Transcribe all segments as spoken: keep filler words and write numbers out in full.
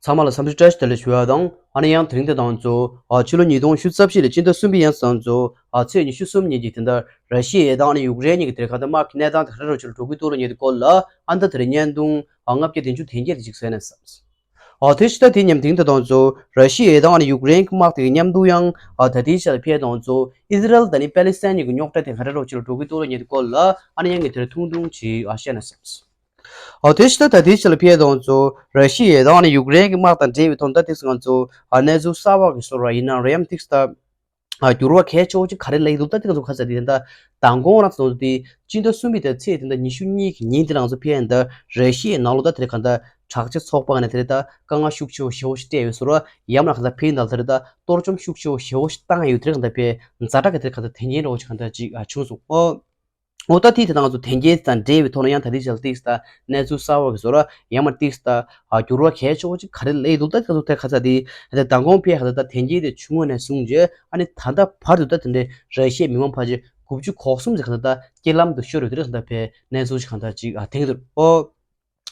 ཚང་མ་ལ་འཚམས་འདྲི་བཀྲ་ཤིས་བདེ་ལེགས་ཞུ་བ་དང་། ཨ་ནི་ཡང་དེ་རིང་དེ་དང་གཙོ་ཨ་ཕྱི་ལོ་ཉིས་སྟོང་ཉི་ཤུ་རྩ་བཞི་ལོའི་སྤྱི་ཟླ་གསུམ་པའི་ཡང་དང་གཙོ་ཨ་ཚེས་ཉི་ཤུ་གསུམ་ཉིན་གྱི་དེ་འདྲ་ར་ཤི་ཡ་དང་ཨ་ནི་ཡུཀ་རེན་གཉིས་ཀྱི་དེ་རིང་ཁ་ད་དམག་གི་གནས་སྟངས་དེ་ག་འདྲ་འདྲ་བོ་ཅིག་ལ་འགྲོ་གི་འདུག་ལབ་མཁན་དེ་སྐོར་ལ། ཨ་ནི་ད་དེ་རིང་བརྙན་ཐུང་ཨ་ལྔ་བརྒྱ་བདུན་ཅུ་དོན་བརྒྱད་དེ་ཅིག་བཟོས་ནས་བསམས། ཨ་དེ་ཕྱི་ཟླ་དེའི་མཉམ་དེ་རིང་དེ་དང་གཙོ་ར་ཤི་ཡ་དང་ཨ་ནི་ཡུཀ་རེན་གྱི་དམག་དེ་གི་མཉམ་དུ་ཡང་ཨ་ད་ལྟའི་ཆར་ལ་ཕྱི་ཟླ་དང་གཙོ་ཨི་ཟི་རལ་དང་ཨ་ནི་པེ་ལི་སི་ཐན་གཉིས་ཀྱི་རྙོག་དྲ་དེ་ག་འདྲ་འདྲ་བོ་ཅིག་ལ་འགྲོ་གི་འདུག་ལབ་མཁན་དེ་སྐོར་ལ། ཨ་ནི་ཡང་ངས་དེ་རིང་ཐུང་ཐུང་ཅིག་ཨ་བཤད་ནས་བསམས། ཨོ་དེ་ཕྱི་ཟླ་ད་ལྟའི་ཆར་ལ་ཕྱི་ཟླ་དང་གཙོ་ར་ཤི་ཡ་དང་ཨ་ནི་ཡུཀ་རེན་གྱི་དམག་དང་འབྲེལ་བའི་ཐོག་ད་ཏིག་ཙམ་ང་ཚོ་ཨ་གནས་ཚུལ་གསར་པ་གི་བཟོ་འདྲ་ཡིན་ན་རེད། ཡང་ཏིག་ཙམ་ད་ཨ་འགྱུར་བ་གལ་ཆེ་བོ་ཅིག་ག་རེ་སླེབས་འདུག་ད་ཏིག་ཙམ་ཁ་ཚ་དེ་ད་མདང་དགོང་རང་ཚོ་དེ་སྤྱི་ཟླ་གསུམ་པའི་ད་ཚེས་དེ་ད་ཉི་ཤུ་གཉིས་ཀྱི་ཉིན་དེ་རང་ཚོ་ཕེ་ཡན་ད་ར་ཤི་ཡའི་ནང་ལོགས་ད་དེ་རེད་གང་ད་དྲག་ཆས་ཚོགས་པ་ནས་དེ་རེད་ད་དཀའ་ངལ་ཤུགས་ཆེ་བོ་ཞེ་བོ་ཞིག་སྤྲད་ཡོད་བཟོ་འདྲ། ཡང་མ་གང་ད་ཕེ་ཡན་ད་དེ་རེད་ད་གཏོར་བཅོམ་ཤུགས་ཆེ་བོ་ཞེ་བོ་ཞིག་བཏང་ཡོད་དེ་རེད་གང་ད་ཕེ་ཛ་དྲག་གི་དེ་རེད་གང་ད་དེ་ཉིན་འདྲ་བོ་ཅིག་གང་ད་ཅིག་ཨ་བྱུང་སོང་ཨོ། འོ་ད་དེའི་དེ་དང་ང་ཚོ་དེ་འགྱེད་དང་འབྲེལ་བའི་ཐོག་ནས་ཡང་ད་ལྟའི་ཆར་ཏིག་ཙམ་གནས་ཚུལ་གསར་པ་གི་བཟོ་འདྲ་ཡང་མ་ཏིག་ཙམ་འགྱུར་བ་གལ་ཆེ་བོ་ཅིག་ག་རེ་སླེབས་འདུག་ད་ང་ཚོ་དེ་ཁ་ཚ་དེ་ད་མདང་དགོང་ཕེ་ཁ་ད་ད་དེ་འགྱེད་དེ་བྱུང་བ་ནས་བཟུང་རྗེས་ཨ་ནི་ད་ལྟ་བར་དུ་ད་དེ་འདྲའི་ར་ཤི་ཡའི་མི་མང་ཕལ་ཆེར་དགུ་བཅུ་གོ་གསུམ་ཙམ་ག་ད་ད་སྐྱེལ་ལམ་དུ་ཤོར་ཡོད་དེ་རེད་ག་ད་ཕེ་གནས་ཚུལ་ཞིག་གང་ད་ཅིག་ཨ་ཐེངས་འདུག་ཨོ།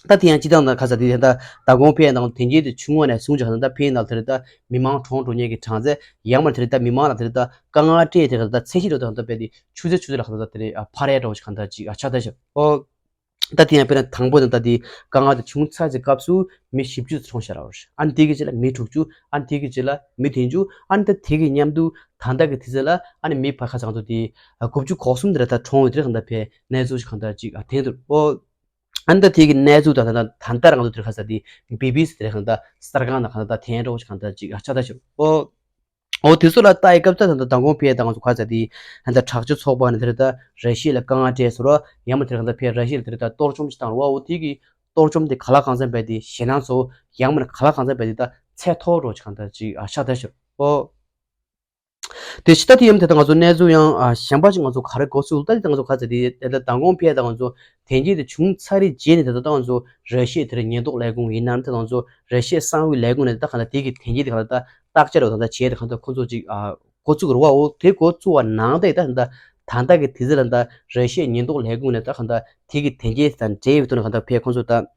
ད་དེ་ཡང་སྤྱི་བཏང་ན་ཁ་ཚ་དེ་ད་ལྟ་མདང་དགོང་ཕེ་ཡང་དང་དེ་འགྱེད་དེ་བྱུང་བ་ནས་བཟུང་ཅིག་ག་ད་ད་ཕེ་ཡིན་ན་དེ་རེད་ད་མི་མང་གྲོངས་འགྲོ་མཁན་གྱི་གྲངས་ཚད་ཡང་མ་དེ་རེད་ད་མི་མང་ལ་དེ་རེད་ད་དཀའ་ངལ་སྤྲད་དེ་ག་ད་ད་ཚད་གཞི་འགྲོ་དང་ད་དཔེ་དེ་ཆུ་ཚོད་ཆུ་ཚོད་ལ་ག་ད་ད་དེ་རེད་ཨ་འཕར་ཡ་འདྲ་བོ་ཞིག་ག་ད་ཅིག་ཨ་ཆགས་ད་ཤག་ཨོ། ད་དེ་ཡང་དཔེར་ན་དང་པོ་ནས་ད་དེ་དཀའ་ངལ་དེ་བྱུང་ཚར་གྱི་སྐབས་སུ་མི་བཞི་བཅུ་ཙམ་གྲོངས་ཤག་ར་བ་རེད། ཨ་ནི་དེ་གི་རྗེས་ལ་མི་དྲུག་ཅུ། ཨ་ནི་དེ་གི་རྗེས་ལ་མི་བདུན་ཅུ། ཨ་ནི་ད་དེ་གི་མཉམ་དུ་ད་ལྟ་གི་དུས་ཚོད་ལ་ཨ་ནི་མི་ཕ་ཁ་ཚང་ཚོ་དེ་དགུ་བཅུ་གོ་གསུམ་དེ་རེད་ད་གྲོངས་ཡོད་དེ་རེད་ག་ད་ཕེ་གནས་ཚུལ་ཞིག་གང་ད་ཅིག་ཨ་ཐེངས་འདུག་ཨོ། ཨ་ནི་ད་དེ་གི་གནས་ཚུལ་དང་ད་ད་ད་ལྟ་རང་ཚོ་དེར་ཁ་ཚ་དེ་བི་བི་སི་དེར་གང་ད་གསར་ཁང་དང་གང་ད་དེ་འདྲ་བོ་ཞིག་གང་ད་ཅིག་ཨ་ཆགས་ད་ཤག་ཨོ། ཨོ་དེ་ཚོ་ལ་ལྟ་ཡི་སྐབས་ད་ད་ད་མདང་དགོང་ཕེ་ད་ང་ཚོ་ཁ་ཚ་དེ་ད་དྲག་སྤྱོད་ཚོགས་པ་ནས་དེར་ད་ར་ཤི་ཡ་ལ་དཀའ་ངལ་སྤྲད་སོང་ར་ཡང་མ་དེར་གང་ད་ཕེ་ར་ཤི་ཡ་ལ་དེར་ད་གཏོར་བཅོམ་ཞིག་བཏང་ར་བ། ཨོ་དེ་གི་གཏོར་བཅོམ་དེ་ག་ལ་གང་འཚམ་བས་དེ་ཞེད་སྣང་ཚོ་ཡང་མ་ག་ལ་གང་འཚམ་བས་དེ་ད་ཚད་མཐོ་རོ་ཞིག་གང་ད་ཅིག་ཨ་ཆགས་ད་ཤག་ཨོ། དེ་ཕྱི་ད་དེ་ཡམ་དེ་ད་ང་ཚོ་གནས་ཚུལ་ཡང་ཨ་གཞན་པ་ཅིག་ང་ཚོ་ག་རེ་གོ་ཚུལ་ད་དེ་ད་ང་ཚོ་ག་ཚོད་དེ་དེ་ད་མདང་དགོང་ཕེ་ད་ང་ཚོ་དེ་འགྱེད་དེ་བྱུང་ཚར་རེད་རྗེས་ནས་དེ་ད་ད་ང་ཚོ་ར་ཤི་ཡའི་དེ་རེད་ཉེན་རྟོག་ལས་ཁུངས་ཡིན་ནམ་དེ་ད་ང་ཚོ་ར་ཤི་ཡའི་གསང་བའི་ལས་ཁུངས་ནས་ད་ག་ད་དེ་གི་དེ་འགྱེད་དེ་ག་ད་ད་བརྟག་དཔྱད་རོ་ད་ད་བྱས་དེ་ག་ད་ཁོ་ཚོ་ཅིག་ཨ་འགོ་བཙུགས་ཀྱི་རེད་བ། འོ་དེ་འགོ་བཙུགས་པ་ནང་དེ་ད་ད་ད་ད་གི་དེ་ཚེ་ལ་ད་ར་ཤི་ཡའི་ཉེན་རྟོག་ལས་ཁུངས་ནས་ད་ག་ད་དེ་གི་དེ་འགྱེད་དང་འབྲེལ་བའི་ཐོག་ནས་ག་ད་ཕེ་ཁོ་ཚོ་ད།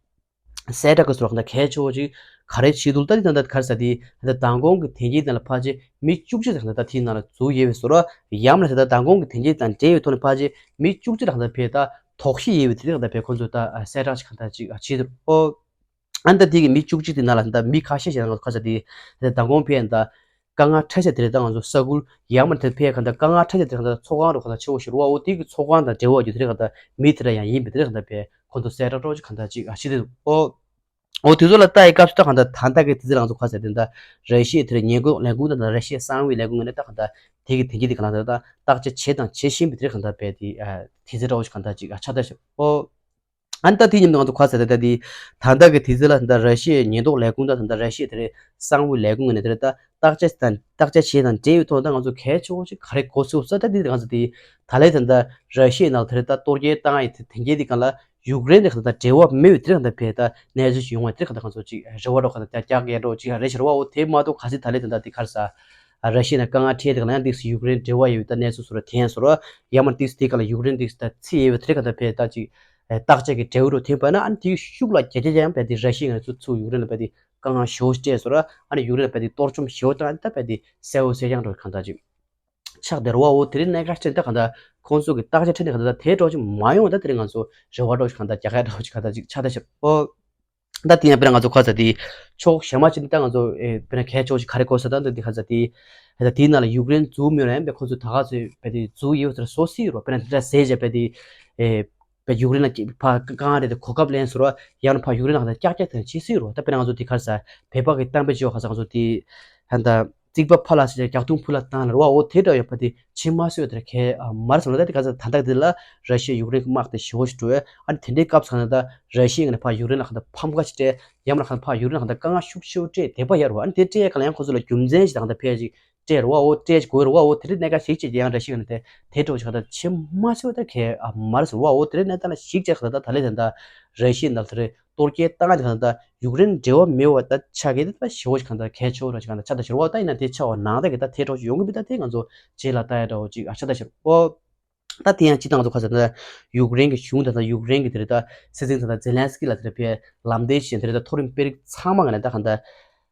གསལ་བསྒྲགས་ཀྱི་སོགས་ལ་གལ་ཆེ་བོ་ཅིག་ག་རེ་བྱེད་འདུག་ད་དེ་ད་ལྟ་ག་རེ་ཟེར་དེ་ད་ལྟ་མདང་དགོང་གི་དེ་འགྱེད་དེ་ལ་ཕལ་ཆེར་མི་བཅུ་གཅིག་ལྷག་ད་ལྟ་དེའི་ནང་ལ་འཛུལ་ཡོད་པའི་བཟོ་འདྲ། ཡང་ན་ད་ལྟ་མདང་དགོང་གི་དེ་འགྱེད་དང་འབྲེལ་བའི་ཐོག་ནས་ཕལ་ཆེར་མི་བཅུ་གཅིག་ལྷག་ད་ཕེ་ད་དོགས་གཞི་ཡོད་པའི་དེ་ལ་ད་ཕེ་ཁོང་ཚོས་ད་གསལ་བསྒྲགས་ཤིག་གང་ད་ཅིག་བྱེད་འདུག་ཨོ། ཨ་ནི་ད་དེ་གི་མི་བཅུ་གཅིག་དེ་ནང་ལ་ད་མི་ཁ་ཤས་ཤིག་ང་ཚོ་ག་རེ་ཟེར་དེ་ད་ལྟ་མདང་དགོང་ཕེ་ད། དཀའ་ངལ་འཕྲད་ས་དེ་རེད། ད་ང་ཚོ་ས་ཁུལ་ཡང་མ་དེ་ཕེ་གང་ལྟར་དཀའ་ངལ་འཕྲད་ས་དེ་རེད། གང་ལྟར་ཚོགས་ཁང་རུ་གང་ལྟར་ཆེ་བོ་ཞིག་རུ་བ། འོ་དེ་གི་ཚོགས་ཁང་དང་འབྲེལ་བ་ཡོད་དེ་རེད། གང་ལྟར་མི་དེ་འདྲ་ཡང་ཡིན་པའི་དེ་རེད། གང་ལྟར་ཕེ་ཁོང་ཚོ་གསལ་བསྒྲགས་རོགས་ཅིག་གང་ལྟར་ཅིག་ཨ་ཤི་དེ་འདུག་ཨོ། འོ་དེ་ཚོ་ལ་ལྟ་ཡི་སྐབས་སུ་ད་གང་ལྟར་ད་ལྟ་གི་དེ་ཚེ་རང་ཚོ་ག་རེ་ཟེར་དེ་ད་ར་ཤི་ཡའི་དེ་རེད་ཉེན་རྟོག་ལས་ཁུངས་དང་ར་ཤི་ཡའི་གསང་བའི་ལས་ཁུངས་ངོས་ནས་ད་གང་ལྟར་དེ་གི་དེ་གི་དེ་གང་ལྟར་ད་བརྟག་དཔྱད་བྱེད་དང་བྱེད་བཞིན་པའི་དེ་རེད། གང་ལྟར་ཕེ་དེ་ཨ་དེ་ཚེ་རོགས་ཅིག་གང་ལྟར་ཅིག་ཨ་ཆགས་ད་ཤི་ཨོ། ཨ་ནི་ད་དེ་མཉམ་དུ་ང་ཚོ་ག་རེ་ཟེར་ད་ད་དེ་ད་ལྟ་གི་དུས་ཚོད་ལ་ད་ལྟ་ར་ཤི་ཡའི་ཉེན་རྟོག་ལས་ཁུངས་དང་ད་ལྟ་ར་ཤི་ཡའི་དེ་རེད་གསང་བའི་ལས་ཁུངས་ངོས་ནས་དེ་རེད་ད་བརྟག་དཔྱད་དང་བརྟག་དཔྱད་བྱེད་དང་འབྲེལ་བའི་ཐོག་ད་ང་ཚོ་གལ་ཆེ་བོ་ཅིག་ག་རེ་གོ་ཚུལ་ཟེར་ད་དེ་ང་ཚོ་དེ་ད་ལྟའི་ད་ལྟ་ར་ཤི་ཡའི་ནང་དེ་རེད་ད་གཏོར་རྒོལ་བཏང་ཡི་དེ་དེ་འགྱེད་དེ་གང་ལ་ཡུཀ་རེན་དེ་གང་ལྟར་འབྲེལ་བ་མེད་པའི་དེ་རེད། གང་ལྟར་ཕེ་ད་གནས་ཚུལ་ཞིག་ཡོང་བ་དེ་རེད། གང་ལྟར་ང་ཚོ་ཅིག་རེ་བ་འགྲོ་གང་ལྟར་རྒྱག་རྒྱག་འགྲོ་ཅིག་རེ་ཞིག་རེ་བ། འོ་དེ་མ་གཏོགས་ག་ཚོད་ད་ལྟའི་ད་ལྟ་དེ་ག་རེ་ཟེར་ར་ཤི་ཡའི་ནང་དཀའ་ངལ་འཕྲད་དེ་གང་ལ་ཡང་ཏིག་ཙམ་ཡུཀ་རེན་འབྲེལ་བ་ཡོད་པའི་ད་གནས་ཚུལ་ཟེར་ར་དེ་ཡང་སོང་ར་ཡང་མ་ཏིག་ཙམ་དེ་གང་ལ་ཡུཀ་རེན་ཏིག་ཙམ་ད་ཚིག་ཡོད་པའི་དེ་རེད། གང་ལྟར་ཕེ་ད་ཅིག་བརྟག་དཔྱད་ཀྱི་འབྲས་བུ་རུ་ཐོན་པ་ན་ཨ་ནི་དེའི་ཤུགས་ལ་བརྒྱ་ཆ་བརྒྱ་ཡང་ཕེ་དེ་ར་ཤི་ཡའི་ང་ཚོ་ཚུར་ཡུཀ་རེན་ལ་ཕེ་དེ་དཀའ་ངལ་ཞེ་པོ་སྤྲད་སོང་ར། ཨ་ནི་ཡུཀ་རེན་ལ་ཕེ་དེ་གཏོར་བཅོམ་ཞེ་པོ་བཏང་ད་ཕེ་དེ་གསལ་པོ་གསལ་རྐྱང་འགྲོ་གང་ལྟར་ཅིག་ཆགས་བསྡད་ར་བ། འོ་དེ་རིང་གནད་འགག་ཆེན་ད་གང་ལྟར་ཁོང་ཚོ་གི་བརྟག་དཔྱད་ཁྲིད་ནས་གང་ལྟར་དེ་འགྲོ་ཅིག་མ་ཡོང་ད་དེ་རིང་ང་ཚོ་རེ་བ་འགྲོ་ཅིག་གང་ལྟར་རྒྱག་ཡ་འགྲོ་ཅིག་གང་ལྟར་ཅིག་ཆགས་ད་ཤི་ཨོ། ད་དེ་ཡང་དཔེར་ན་ང་ཚོ་ག་རེ་ཟེར་དེ་ཕྱོགས་གཞན་མ་ཅིག་ནི་ད་ང་ཚོ་ཨེ་དཔེར་ན་གལ་ཆེ་བ་ཞིག་ག་རེ་གོ་ས་ད་འདི་འདི་ག་རེ་ཟེར་དེ་ད་དེའི་ནང་ལ་ཡུཀ་རེན་འཛུལ་མེད་ར་ཡང་པའི་ཁོ་ཚོས་ད་ག་ཚོད་པའི་དེ་འཛུལ་ཡོད་ཟེར་བཟོ་སྲིད་རོ། དཔེར་ན་འདི་འདྲ་ཟེར་བྱས་པའི་དེ་ཨེ་པའི་ཡུཀ་རེན་ལ་ཕ་གང་རེད་དེ་གོ་སྐབས་ལེན་ཟེར་རོ། ཡང་ན་ཕ་ཡུཀ་རེན་ལ་ག་ད་ཀྱག་ཀྱག་དེ་བྱེད་སྲིད་རོ། ད་དཔེར་ན་ང་ཚོ་དེ་ག་རེ་ཟེར་བོད་པ་གི་གཏམ་དཔེ་བྱས་པ་ག་ཟེར་ང་ཚོ་དེ་ད་རྩིག་པ་ཕར་ལ་ཟེར་བྱས་རྒྱག་དུང་ཕུ་ལ་བཏང་ལ་རོ། འོ་དེ་འདྲ་ཡོད་པ་དེ་ཕྱི་མ་སོས་དེར་ཁེ་མར་སོང་ལ་ད་དེ་ག་ཚོད་ད་ལྟ་དེ་ལ་ར་ཤི་ཡ་ཡུཀ་རེན་གྱི་དམག་དེ་ཞེ་པོ་ཞིག་འགྲོ་བས། ཨ་ནི་དེ་འདྲའི་སྐབས་སུ་གང་ལྟར་ར་ཤི་ཡ་ངོས་ནས་ཕར་ཡུཀ་རེན་ལ་གང་ལྟར་ཕམ་ཁ་ཞིག་སྤྲད་ཡང་མིན་ན་གང་ལྟར་ཕར་ཡུཀ་རེན་ལ་གང་ལྟར་དཀའ་ངལ་ཤུགས་ཆེ་བོ་སྤྲད་བསྡད་པ་ཡོད་རེད་བ། ཨ་ནི་དེ་སྤྲད་ཡ་གང་ལ་ཡང་ཁོ་ཚོ་ལ་རྒྱུ་མཚན་ཞིག་དང་ད་ཕལ་ཆེར་སྤྲད་རེད་བ། འོ་སྤྲད་དགོས་རེད་བ། འོ་དེ་འདྲའི་གནད་འགག་ཞིག་བྱས་ཀྱི་ཡང་ར་ཤི་ཡ་ངོས་ནས་དེ་དེ་འགྲོ་ཞིག་གང་ལྟར་ཕྱི་མ་སོས་དེར་ཁེ་མར་སོང་བ། འོ་དེ་འདྲའི་གནས་སྟངས་ལ་གཞིགས་བྱས་གང་ལྟར་ད་ལྟ་དེ་ལ་ད་ལྟ་ར་ཤི་ཡ་ནང་ལ་དེ་རེད། གཏོར་རྒོལ་བཏང་ཡ་དེ་གང་ལྟར་ཡུཀ་རེན་འབྲེལ་བ་མེད་པ་ད་ཆགས་ཀྱི་དེ་ད་ཞེ་པོ་ཞིག་གང་ལྟར་གལ་ཆེ་བོ་ར་ཞིག་གང་ལྟར་ཆགས་ད་ཤི་ར་བ། ད་ཡིན་ན་དེ་ཆགས་པ་ནང་ད་གི་ད་དེ་འགྲོ་ཞིག་ཡོང་གི་མི་ད་དེ་ང་ཚོ་རྗེས་ལ་ལྟ་ཡ་འདྲ་བོ་ཅིག་ཨ་ཆགས་ད་ཤི་ར་བ། ད་དེ་ཡང་སྤྱི་བཏང་ང་ཚོ་ཁ་ཟེར་ན་ཡུཀ་རེན་གྱི་གཞུང་དང་ད་ཡུཀ་རེན་གྱི་དེ་རེད་ད་སྲིད་འཛིན་ད་ད་ཛེ་ལན་སི་ཀི་ལ་དེ་རེད་ཕེ་ལམ་སྟོན་བྱས་དེ་རེད་ད་མཐོ་རིམ་དཔོན་རིགས་ཚང་མ་ང་ནས་ད་གང་ད་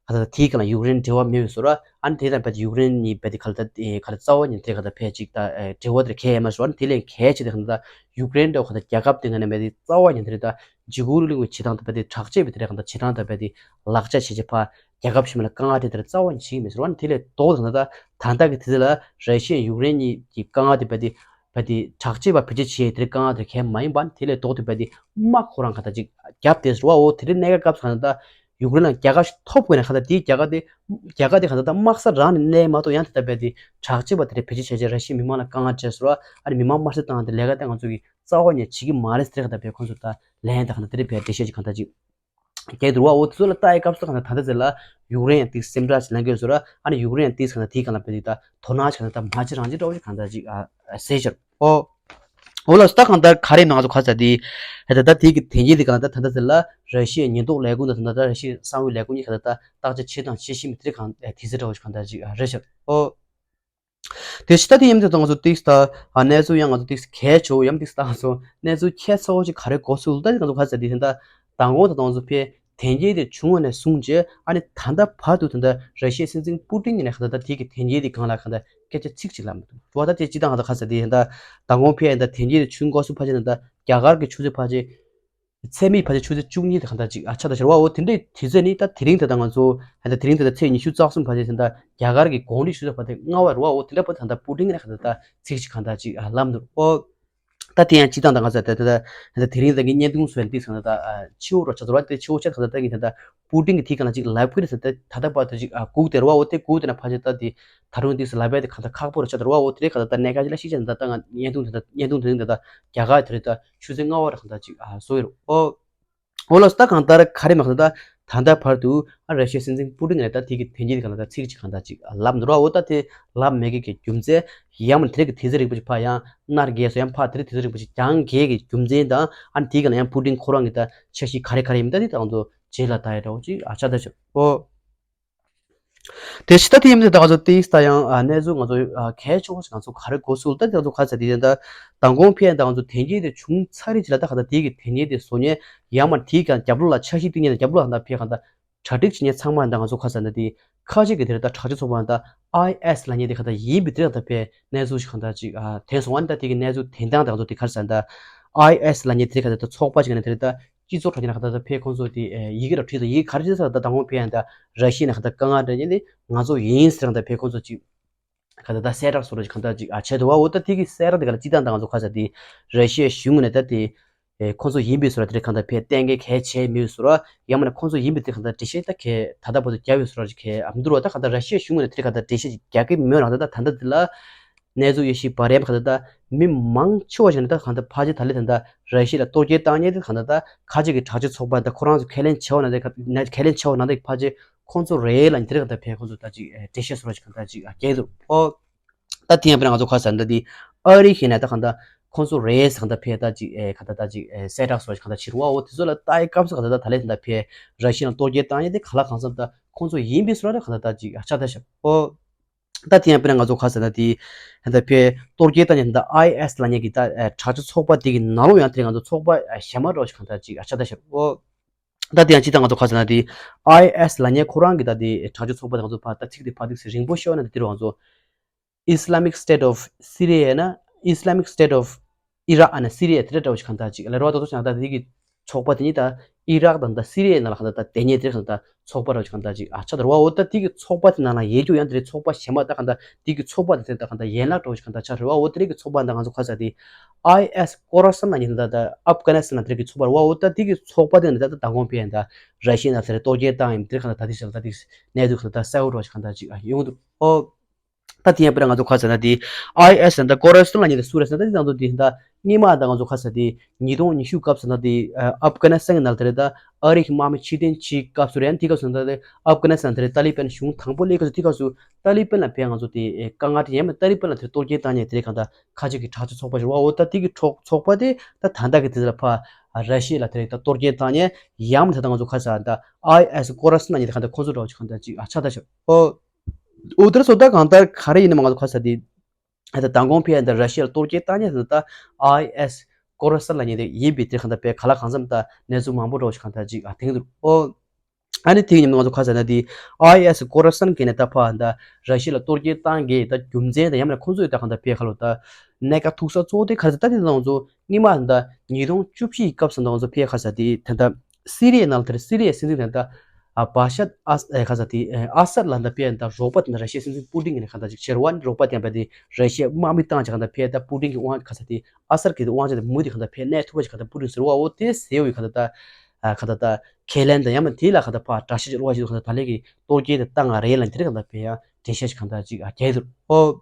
ད་ད་དེའི་སྒང་ལ་ཡུཀ་རེན་འབྲེལ་བ་མེད་པའི་བཟོ་འདྲ། ཨ་ནི་དེ་དང་རྦད་དེ་ཡུཀ་རེན་གཉིས་རྦད་དེ་ག་ལ་ད་ཨེ་ག་ལ་རྩ་བ་ཉིད་དེ་ག་ད་ཕལ་ཅིག་ད་ཨེ་འབྲེལ་བ་དེར་གལ་ཡས་མ་ཞུ་ཨ་ནི་དེ་ལས་གལ་ཆེ་དེ་ག་ད་ད་ཡུཀ་རེན་འདྲ་བ་ག་ད་རྒྱལ་ཁབ་དེ་ང་ནས་རྦད་དེ་རྩ་བ་ཉིད་དེ་རེད་ད་འཇིགས་སྐུལ་གླེང་བའི་བྱེད་སྟངས་དང་རྦད་དེ་དྲག་ཆས་པའི་དེ་རེད་ག་ད་བྱེད་སྟངས་དང་རྦད་དེ་ལག་ཆ་བྱེད་ཆེད་ཕ་རྒྱལ་ཁབ་གཞན་པ་ལ་དཀའ་ངལ་དེ་ལྟར་རྩ་བ་ཉིད་བྱེད་ཀྱི་མེད་ཟེར་བ་ནི་དེ་ལས་ལྡོག་དང་ད་ད་ལྟ་གི་དུས་ཚོད་ལ་ར་ཤི་ཡ་ཡུཀ་རེན་གཉིས་ཀྱི་དཀའ་ངལ་དེ་རྦད་དེ་རྦད་དེ་དྲག་སྐྱེད་པ་བེད་སྤྱོད་བྱེད་དེ་དཀའ་ངལ་དེ་གལ་མ་ཡིན་པ་ནི་དེ་ལས་ལྡོག་དེ་རྦད་དེ་དམག་ཁོ་རང་ག་ད་ཅིག་རྒྱབ་དེ་ཟེར་བ་འོ་དེ་རིང་གནད་འགག་སྐབས་སུ་ག་ད་ད་ཡུཀ་རེན་ལ་རྒྱལ་ཁ་ཐོབ་དགོས་ན་ག་ད་དེའི་རྒྱལ་ཁ་དེ་རྒྱལ་ཁ་དེ་ག་ད་ད་དམག་ས་རང་ནས་གནས་མ་གཏོགས་ཡང་དེ་ད་རྦད་དེ་དྲག་སྐྱེད་པ་དེ་རེ་བེད་སྤྱོད་བྱས་རྗེས་ར་ཤི་ཡའི་མི་མང་ལ་དཀའ་ངལ་སྤྲད་ཟེར་བ་ཨ་ནི་མི་མང་དམར་གསོད་བཏང་དེ་ལས་ཀ་དེ་ང་ཚོ་གི་རྩ་བ་ནས་བྱེད་ཀྱི་མ་རེད་ཟེར་ག་ད་རྦད་ཁོང་ཚོ་ད་ལན་ད་ག་ད་དེ་རེ་རྦད་འགྲེལ་བཤད་ཅིག་ག་ད་ཅིག་རྒྱལ་དུ་བ་འོ་དེ་ཚོ་ལ་ལྟ་ཡི་སྐབས་སུ་གང་ལྟར་ད་ལྟ་ཟེར་ལ་ཡུཀ་རེན་ཡང་ཏིག་སེམས་ཁྲལ་ཞིག་ལངས་ཀྱི་ཡོད་ཟེར་ཨ་ནི་ཡུཀ་རེན་ཡང་ཏིག་གང་ལྟར་དེའི་སྒང་ལ་བེད་ཏིག་ད་དོ་སྣང་ཞིག་གང་ལྟར་མ་བྱེད་རང་བྱེད་འདྲ་བོ་ཞིག་གང་ལྟར་ཅིག་ཟེར་ཤར་ཨོ། འོ་ལགས་སོ་ད་གང་ལྟར་ག་རེ་ནང་ཚོ་ག་ས་དེ་ད་ལྟ་དེའི་གི་དེ་ཉིད་དེ་གང་ལྟར་ད་ལྟ་ཟེར་ལ་ར་ཤི་ཡའི་ཉེན་རྟོག་ལས་ཁུངས་དང་ད་ལྟ་ར་ཤི་ཡའི་གསང་བའི་ལས་ཁུངས་གཉིས་གང་ལྟར་ད་བརྟག་དཔྱད་བྱེད་དང་བྱེད་བཞིན་པའི་དེ་གང་དེ་ཚེ་འདྲ་བོ་ཞིག་གང་ལྟར་ཅིག་རེད་ཤག་ཨོ། དེ་ཕྱི་ད་དེ་ཡིན་དུས་ད་ང་ཚོ་ཏིག་ད་གནས་ཚུལ་ཡང་ང་ཚོ་ཏིག་གལ་ཆེ་བོ་ཡང་ཏིག་ད་ང་ཚོ་གནས་ཚུལ་ཁྱད་མཚར་བོ་ཞིག་ག་རེ་གོ་སོང་ད་ང་ཚོ་ག་ཚོད་དེ་ད་མདང་དགོང་ད་ང་ཚོ་ཕེ་དེ་འགྱེད་དེ་བྱུང་བ་ནས་བཟུང་རྗེས་ཨ་ནི་ད་ལྟ་བར་དུ་ད་ལྟ་ར་ཤི་ཡའི་སྲིད་འཛིན་པུ་ཏིན་ནས་ག་ད་ད་དེ་གི་དེ་འགྱེད་དེ་སྒང་ལ་ག་ད་སྐད་ཆ་ཚིག་ཅིག་ལབ་མི་འདུག་བ། ད་དེ་སྤྱི་བཏང་ང་ཚོ་ག་ཚོད་དེ་ད་མདང་དགོང་ཕེ་ད་དེ་འགྱེད་དེ་བྱུང་གོ་སོང་ཕ་ཆེ་ད་ད་རྒྱ་གར་གི་ཆུ་ཚོད་ཕ་ཆེ། ཚེས་མིག་ཕལ་ཆེར་ཆུ་ཚོད་བཅུ་གཉིས་དང་གང་ལྟར་ཅིག་ཨ་ཆ་ད་ཤར་བ་འོ་དེ་འདྲའི་དུས་ཚོད་ནི་ད་དེ་རིང་དེ་ད་ང་ཚོ་ཧན་ད་དེ་རིང་དེ་ད་ཚེས་ཉི་ཤུ་རྩ་གསུམ་བར་དེ་ད་རྒྱ་གར་གྱི་དགོང་དྲོའི་ཆུ་ཚོད་བར་དེ་ལྔ་བར་བ་འོ་དེ་འདྲ་བར་དེ་ད་པུ་ཏིན་ནས་གང་ལྟར་ད་ཚིག་ཅིག་གང་ལྟར་ཅིག་ཨ་ལབ་འདུག་ཨོ། ད་དེ་ཡང་སྤྱི་བཏང་ད་ང་ཚོ་ད་ད་ད་དེ་རིང་ད་གི་བརྙན་ཐུང་བཟོས་ཏེ་གང་ལྟར་ད་ཕྱི་བོ་རོ་ཆ་ཚོར་བ་དེ་ཕྱི་བོ་ཆ་གང་ལྟར་ད་གི་ད་ད་པུ་ཏིན་གྱི་དེ་གང་ལ་ཅིག་ལབ་ཀྱི་རེད་ད་ད་ད་བར་དུ་ཅིག་ཨ་སྒུག་དེ་ར་བ་འོ་དེ་སྒུག་དེ་ན་ཕལ་ཆེར་ད་དེ། ད་རུང་དེ་ལབ་པའི་དེ་གང་ལྟར་ཁག་པོ་རུ་ཆགས་འདུག་ར་བ་འོ་དེ་རེད་གང་ལྟར་ད་གནད་འགག་ཅིག་ལ་ཤེས་བྱ་འདི་ལྟ་ང་བརྙན་ཐུང་དེ་ལྟ་བརྙན་ཐུང་དེ་རིང་འདི་ལྟ་རྒྱ་གར་དེ་རེད་ད་ཆུ་ཚོད་ལྔ་པ་རུ་གང་ལྟར་ཅིག་ཨ་བཟོ་ཡི་རུ་ཨོ། འོ་ལགས་སོ་ད་གང་ལྟར་ག་རེ་མ་གང་ལྟར་ད་ལྟ་བར་དུ་ཨ་ར་ཤི་ཡའི་སྲིད་འཛིན་པུ་ཏིན་ལ་ད་དེ་གི་དེ་འགྱེད་དེ་གང་ལྟར་ད་ཚིག་ཅིག་གང་ལྟར་ཅིག་ལབ་འདུག་ར་འོ་ད་དེ་ལབ་མེད་གི་གི་རྒྱུ་མཚན་ཡང་མ་དེ་རེད་གི་དེ་ཚེ་རིང་པོ་ཅིག་ཕ་ཡང་ནར་རྒས་སོ་ཡང་ཕ་དེ་རེད་དེ་ཚེ་རིང་པོ་ཅིག་ཀྱང་རྒས་གི་རྒྱུ་མཚན་དང་ཨ་ནི་དེ་གི་ལ་ཡང་པུ་ཏིན་ཁོ་རང་གི་ད་འཆར་གཞི་ག་རེ་ག་རེ་ཡིན་ད་དེ་ད་ང་ཚོ་རྗེས་ལ་ད་ཡ་འདྲ་བོ་ཅིག་ཨ་ཆ་ད་ཆོག་ཨོ། དེ་ཕྱི་ད་དེ་ཡིན་དུས་ད་ང་ཚོ་ཏིས་ད་ཡང་ཨ་གནས་ཚུལ་ང་ཚོ་ཨ་གལ་ཆེ་བོ་ཞིག་ང་ཚོ་ག་རེ་གོ་སོང་ད་དེ་ང་ཚོ་ག་ཚོད་དེ་ཡིན་ད་མདང་དགོང་ཕེ་ཡང་ད་ང་ཚོ་དེ་འགྱེད་དེ་བྱུང་ཚར་རེད་ཅི་ལ་ད་ག་ད་དེ་གི་དེ་འགྱེད་དེ་བཟོ་མཁན་ཡང་མ་དེའི་གང་རྒྱབ་ལོགས་ལ་འཆར་གཞི་བཏིང་མཁན་རྒྱབ་ལོགས་ལ་ད་ཕེ་གང་ད་གྲ་སྒྲིག་བྱེད་མཁན་ཚང་མ་ད་ང་ཚོ་ག་ཚོད་ད་དེ་ཁ་ཅིག་གི་དེ་རེད་ད་དྲག་སྤྱོད་ཚོགས་པ་ད་ཨའི་ཨེས་ལབ་མཁན་དེ་ག་ད་ཡིན་པའི་དེ་རེད་ད་ཕེ་གནས་ཚུལ་ཞིག་གང་ད་ཅིག་ཨ་ཐོན་སོང་ཨ་ནི་ད་དེ་གི་གནས་ཚུལ་དེ་ད་ད་ང་ཚོ་དེ་ག་ཚོད་ད་ཨའི་ཨེས་ལབ་མཁན་དེ་ག་ད་ཚོགས་པ་ཞིག་ནས་དེ་རེད་ད། སྤྱི་ཚོགས་དྲ་རྒྱ་ནང་ཁ་ད་ད་ཕེ་ཁོང་ཚོ་དེ་ཡི་གེ་ར་བྲིས་འདུག་ཡི་གེ་ག་རེ་བྲིས་ས་ད་དང་པོ་ཕེ་ཡང་ད་ར་ཤི་ཡ་ནང་ཁ་ད་དཀའ་ངལ་འདྲ་ཡིན་ཏེ་ང་ཚོ་ཡིན་ཟེར་ཡང་ད་ཕེ་ཁོང་ཚོ་ཅིག་ག་ད་ད་གསལ་བསྒྲགས་སོ་ར་ཅིག་གང་ད་ཅིག་ཨ་བྱས་འདུག་བ། འོ་ད་དེ་གི་གསལ་བསྒྲགས་དེ་ག་ལ་སྤྱི་བཏང་ད་ང་ཚོ་ག་ས་དེ་ར་ཤི་ཡའི་གཞུང་ནས་ད་དེ་ཁོང་ཚོ་ཡིན་པའི་སོ་ར་དེ་གང་ད་ཕེ་གཏན་འཁེལ་གལ་ཆེ་མེད་སོ་ར་ཡང་མ་ན་ཁོང་ཚོ་ཡིན་པའི་དེ་གང་ད་འགྲེལ་བཤད་ད་གལ་ད་ད་བར་དུ་རྒྱབ་ཡོད་སོ་ར་ཅིག་གལ་ཨ་མི་འདུག་ར། ད་གང་ད་ར་ཤི་ཡའི་གཞུང་ནས་དེ་གང་ད་འགྲེལ་བཤད་ཅིག་རྒྱག་གི་མེད་རང་ད་ད་ད་ད་དེ་ལ། གནས་ཚུལ་དབྱེ་ཞིབ་པ་རེད་ག་ད་ལྟ་མི་མང་ཆེ་བ་ཞིག་ནི་ད་ག་ད་ཕལ་ཆེར་ད་ལྟ་ད་ལྟ་ར་ཤི་ཡ་ལ་གཏོར་སྐྱོན་བཏང་མཁན་དེ་ག་ད་ལྟ་ཁ་ཅིག་གི་དྲག་སྤྱོད་ཚོགས་པ་ད་ཁོ་རང་ཚོ་ཁས་ལེན་བྱས་པ་ན་དེ་ཁས་ལེན་བྱས་པ་ན་དེ་ཕལ་ཆེར་ཁོང་ཚོ་རེད་ལ་ཉི་དེ་རེ་ག་ད་ཕལ་ཁོང་ཚོ་ད་ཅིག་འགྲེལ་བཤད་སོ་ར་ཞིག་ག་ད་ཅིག་རྒྱག་འདུག་ཨོ། ད་དེ་ཡང་དཔེར་ན་ང་ཚོ་ཁ་ས་ད་དེ་ཨ་རི་ཞིག་ནས་ད་ག་ད་ཁོང་ཚོ་རེད་ས་ག་ད་ཕལ་ད་ཅིག་ག་ད་ད་ཅིག་གསལ་བསྒྲགས་སོ་ར་ཞིག་ག་ད་ཕྱིར་བ་འོ་དེ་ཚོ་ལ་ལྟ་ཡི་སྐབས་སུ་ག་ད་ད་ད་ལས་ད་ཕལ་ར་ཤི་ཡ་ལ་གཏོར་སྐྱོན་བཏང་ཡི་དེ་ག་ལ་གང་འཚམ་ད་ཁོང་ཚོ་ཡིན་པའི་སོ་ར་ག་ད་ད་ཅིག་ཆ་ད་ཤ་ཨོ། ད་དེ་ཡང་དཔེར་ན་ང་ཚོ་ཁ་ཟེར་ན་དེ་ད་ཕེ་གཏོར་སྐྱོན་བཏང་ནས་ད་ཨའི་ཨེས་ལབ་མཁན་གྱི་ད་དྲག་སྤྱོད་ཚོགས་པ་དེ་གི་ནང་ལོགས་ཡང་དེ་ང་ཚོ་ཚོགས་པ་གཞན་མ་འདྲ་བོ་ཞིག་གང་ལྟར་ཅིག་ཆགས་བསྡད་ཤག་ཨོ། ད་དེ་ཡང་སྤྱི་བཏང་ང་ཚོ་ཁ་ཟེར་ན་དེ་ཨའི་ཨེས་ལབ་མཁན་ཁོ་རང་གི་ད་དེ་དྲག་སྤྱོད་ཚོགས་པ་དེ་ང་ཚོ་ཕ་ད་ཚིག་དེ་ཕ་ཏིག་སེ་རིང་པོ་ཤོར་ན་དེ་དེ་རུ་ང་ཚོ་Islamic State of Syria ཡང་ན་Islamic State of Iraq ཨ་ན་སི་རི་ཡ་དེ་འདྲ་འདྲ་བོ་ཞིག་གང་ལྟར་ཅིག་ལ་རེ་བ་ཏོག་ཏོག་ཞིག་ད་དེ་གི་ཚོགས་པ་དེ་ཉིད་ད་ཨི་རག་དང་ད་སི་རི་ཡའི་ནང་ལ་གང་ལྟར་ད་དེ་ཉིད་དེ་གང་ལྟར་ཚོགས་པ་འདྲ་བོ་ཞིག་གང་ལྟར་ཅིག་ཨ་ཆགས་ད་རེ་བ་འོ་ད་དེ་གི་ཚོགས་པ་དེ་ནང་ལ་ཡོད་རྒྱུ་ཡང་དེ་ཚོགས་པ་གཞན་པ་ད་གང་ལྟར་དེ་གི་ཚོགས་པ་དེ་ད་གང་ལྟར་ཡན་ལག་འདྲ་བོ་ཞིག་གང་ལྟར་ཆགས་རེ་བ་འོ་དེ་གི་ཚོགས་པ་ད་ང་ཚོ་ཁ་ས་དེ་ཨའི་ཨེས་ཀོ་ར་སན་ལ་ཉིད་ད་ད་ཨབ་གྷ་ནི་སི་ཐན་དེ་གི་ཚོགས་པ་རེ་བ་འོ་ད་དེ་གི་ཚོགས་པ་དེ་ནི་ད་ད་ད་གོང་འཕེལ་ཡང་ད་ར་ཤི་ཡ་ནང་ལ་གཏོར་སྐྱོན་བཏང་ཡིན་དེ་གང་ལྟར་ད་དེ་ཞིག་ད་དེ་གནས་ཚུལ་གང་ལྟར་གསལ་བོ་འདྲ་བོ་ཞིག་གང་ལྟར་ཅིག་ཨ་ཡོང་འདུག་ཨོ། ད་དེ་ཡང་དཔེར་ན་ང་ཚོ་ཁ་ཟེར་ན་དེ་ཨའི་ཨེས་ད་ཀོ་ར་སན་ལ་ཉེ་དེ་སུ་རེད་ཟེར་ན་དེ་ང་ཚོ་དེ་ད་སྔོན་མ་ད་ང་ཚོ་ཁ་ཟེར་དེ་ཉིས་སྟོང་ཉི་ཤུ་སྐབས་ཟེར་ན་དེ་ཨབ་གྷ་ནི་སི་ཐན་གྱི་ནང་དེ་རེད་ད་ཨ་རི་གི་དམག་མི་ཕྱིར་འཐེན་བྱེད་སྐབས་སུ་རེད། དེ་སྐབས་སུ་ད་དེ་ཨབ་གྷ་ནི་སི་ཐན་དེ་རེད་ཏཱ་ལི་བན་གཞུང་དང་པོ་སླེབས་སྐབས་སུ་དེ་སྐབས་སུ་ཏཱ་ལི་བན་ལ་ཕན་ང་ཚོ་དེ་དཀའ་ངལ་དེ་ཡང་མ་ཏཱ་ལི་བན་ལ་དེ་གཏོར་སྐྱོན་བཏང་ནས་དེ་རེད་གང་ལྟར་ཁ་ཆེ་གི་དྲག་སྤྱོད་ཚོགས་པ་ཞིག་རེད་བ། འོ་ད་དེ་གི་ཚོགས་ཚོགས་པ་དེ་ད་ད་ལྟ་གི་དེ་ལ་ཕ་ར་ཤི་ཡ་ལ་དེ་རེད་ད་གཏོར་སྐྱོན་བཏང་ནས་ཡང་མ་ད་ད་ང་ཚོ་ཁ་ཟེར་ད་ཨའི་ཨེས་ཀོ་ར་སན་ལ་ཉེ་དེ་གང་ལྟར་ཁོང་ཚོ་འདྲ་བོ་ཅིག་གང་ལྟར་ཅིག་ཨ་ཆགས་ད་ཤག་ཨོ། འོ་དེར་སོ་ད་གང་ལྟར་ག་རེ་ཡིན་ནམ་ང་ཚོ་ཁ་ཟེར་དེ། ད་མདང་དགོང་ཕེ་ཡ་ད་ར་ཤི་ཡ་ལ་གཏོར་སྐྱོན་བཏང་ཉེན་ད་ཨའི་ཨེ་སི་ཀོ་ར་སན་ལབ་མཁན་དེ་ཡིན་པའི་དེ་གང་ལྟར་ཕེ་ག་ལ་གང་འཚམ་ད་གནས་ཚུལ་མང་པོ་འདྲ་བོ་ཞིག་གང་ལྟར་ཅིག་ཨ་ཐོན་གྱི་འདུག་ཨོ། ཨ་ནི་དེ་ཡིན་ང་ཚོ་ག་ཟེར་ན་དེ་ཨའི་ཨེ་སི་ཀོ་ར་སན་གྱི་ནས་ད་ཕ་ད་ར་ཤི་ཡ་ལ་གཏོར་སྐྱོན་བཏང་གི་ད་རྒྱུ་མཚན་ད་ཡང་མིན་ཁོང་ཚོས་ད་གང་ལྟར་ཕེ་ག་ལོ་ད་གནད་འགག་ཐུག་ས་གཙོ་བོ་དེ་ག་རེ་ད་དེ་ད་ང་ཚོ་སྔོན་མ་ད་ཉིས་སྟོང་བཅུ་བཞི་ཡི་སྐབས་སུ་ད་ང་ཚོ་ཕེ་ག་ཟེར་དེ་ད་ད་སི་རི་ཡའི་ནང་ལ་དེར་སི་རི་ཡའི་སྲིད་འཛིན་ད་ད་ཨ་བ་ཤར་ཨ་ཨེ་ག་ཟེར་དེ་ཨ་སད་ལ་ད་ཕེ་ད་རོགས་པ་དེ་ད་ར་ཤི་ཡའི་སྲིད་འཛིན་པུ་ཏིན་གྱི་ནས་གང་ལྟར་ཅིག་ཆེ་རུ་བ་ནི་རོགས་པ་དེ་ཡང་ཕེ་དེ་ར་ཤི་ཡའི་དམག་མི་བཏང་ཅིག་གང་ལྟར་ཕེ་ད་པུ་ཏིན་གྱི་དབང་ག་ཟེར་དེ་ཨ་སད་ཀྱི་དབང་ཆ་དེ་མུ་དེ་གང་ལྟར་ཕེ་གནས་ཐུབ་པ་ཅིག་གང་ལྟར་པུ་ཏིན་ཟེར་བ་འོ་དེ་ཟེར་བའི་གང་ལྟར་ད། ཨ་ག་ད་ད་ཁས་ལེན་དང་ཡང་མིན་དེ་ལ་ག་ད་ཕ་དྲག་ཤ་ཅིག་རོ་བ་ཞིག་ག་ད་ད་ལས་ཀྱི་གཏོར་སྐྱོན་དེ་བཏང་ང་རེད་ལ་དེ་རིང་ག་ད་ཕེ་ཡང་འགྲེལ་བཤད་ཅིག་ག་ད་ཅིག་ཨ་རྒྱག་འདུག་ཨོ།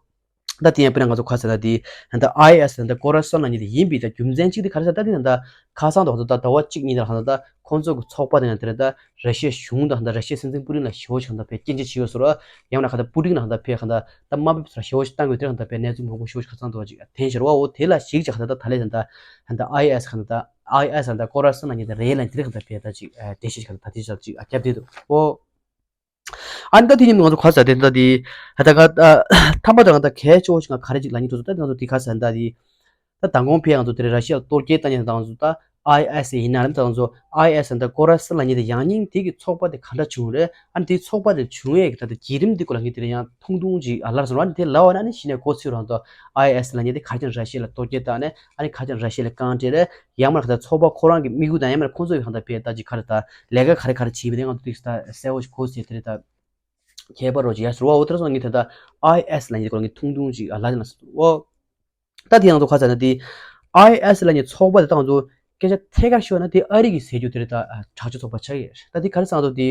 ད་དེ་ཡང་དཔེར་ན་ང་ཚོ་ག་ཟེར་ན་དེ་ད་ཨའི་ཨེ་སི་ད་ཀོ་ར་སོན་ལ་ཉེ་དེ་ཡིན་པའི་ད་རྒྱུ་མཚན་གཅིག་དེ་ག་རེ་ཟེར་ད་དེ་ད་ཁ་སང་དུ་ད་ཟླ་བ་གཅིག་གཉིས་ད་ག་ད་ད་ཁོང་ཚོ་གི་ཚོགས་པ་དེ་ཡང་དེ་རེད་ད་ར་ཤི་ཡའི་གཞུང་དང་ད་ར་ཤི་ཡའི་སྲིད་འཛིན་པུ་ཏིན་ལ་ཞེ་པོ་ཅིག་ག་ད་ཕེ་སྐྱོན་བརྗོད་བྱས་ཡོད་ཟེར་རོ། ཡང་ན་ག་ད་པུ་ཏིན་ལ་ག་ད་ཕེ་ག་ད་ད་དམའ་འབེབས་ཟེར་ཞེ་པོ་ཅིག་བཏང་དགོས་དེ་ག་ད་ཕེ་གནས་ཚུལ་མང་པོ་ཞེ་པོ་ཅིག་ཁ་སང་དུ་བ་ཅིག་ཐེན་ཤར་བ་འོ་དེ་ལ་ཞིག་ཅིག་ག་ད་ད་ད་ལས་ད་ད་ད་ཨའི་ཨེ་སི་ག་ད་ད། ཨའི་ཨེ་སི་ད་ཀོ་ར་སོན་ལ་ཉེ་དེ་རེད་ལ་དེ་རིང་ག་ད་ཕེ་ད་ཅིག་ཨ་དེ་ཤེས་ཅིག་ག་ད་ད་དེ་ཅིག་ཨ་རྒྱབ་དེ་འདུག་ཨོ། ཨ་ནི་ད་དེ་ཉིན་ང་ཚོ་ག་ཟེར་དེ་ད་དེ་ད་ག་ཐམ་པ་ད་ང་ད་གལ་ཆེ་བོ་ཞིག་ང་ག་རེ་ཅིག་ལ་ཉིན་དུ་ད་ང་ཚོ་དེ་ག་ཟེར་ད་དེ་ད་མདང་དགོང་ཕེ་ང་ཚོ་དེ་རེད་ར་ཤི་ཡ་གཏོར་སྐྱོན་བཏང་ཉིན་ད་ང་ཚོ་ད་ཨའི་ཨེ་སི་ཡིན་ན་རེད་ད་ང་ཚོ་ཨའི་ཨེ་སི་ད་ཀོ་ར་སོན་ལ་ཉེ་དེ་ཡང་སྙིང་དེ་གི་ཚོགས་པ་དེ་ག་འདྲ་བྱུང་རེད། ཨ་ནི་དེའི་ཚོགས་པ་དེ་བྱུང་ཡས་ཀྱི་ད་ལྟ་བརྒྱུད་རིམ་འདི་སྐོར་ལ་ངས་དེ་རིང་ཡང་ཐུང་ཐུང་ཅིག་ཨ་ལབ་སོང་། ཨ་ནི་དེ་ལབ་པ་ན་ཨ་ནི་གཞི་ནས་གོ་ཚོད་རང་དུ་ཨའི་ཨེ་སི་ལབ་མཁན་དེ་ག་རེ་བྱས་ནས་ར་ཤི་ཡ་ལ་གཏོར་སྐྱོན་བཏང་ནས་ཨ་ནི་ག་རེ་བྱས་ནས་ར་ཤི་ཡ་ལ་རྐང་སྤྲད་རེད། ཡང་མིན་ག་ད་ཚོགས་པ་ཁོ་རང་གི་དམིགས་ཡུལ་དང་ཡང་མིན་ཁོང་ཚོ་ཡི་ག་ད་ཕེ་ད་ཅིག་ག་རེ་ད་ལས་ཀ་ག་རེ་ག་རེ་བྱས་པ་དེ་ང་ཚོ་ཏིག་ད་གསལ་བོ་ཞིག་གོ་ཚོད་དེ་རེད་ད། ཁྱད་པར་རོ་ཅིག་ཡ་ཟེར་བ་འོ་དེར་སོང་ངས་དེ་ད་ཨའི་ཨེ་སི་ལབ་མཁན་དེ་སྐོར་ལ་ངས་ཐུང་ཐུང་ཅིག་ཨ་ལབ་ན་ཟེར་འོ། ད་དེ་ང་ཚོ་ག་ཟེར་ན་དེ་ཨའི་ཨེ་སི་ལབ་མཁན་ཚོགས་པ་དེ་ད་ང་ཚོ་སྐད་ཆ་ཐད་ཀར་ཤོད་ན་དེ་ཨ་རི་གི་ཟེར་རྒྱུ་དེ་རེད་ད་དྲག་སྤྱོད་ཚོགས་པ་ཆགས་ཡོད་རེད། ད་དེ་ག་རེ་ཟེར་ན་ཚོ་དེ་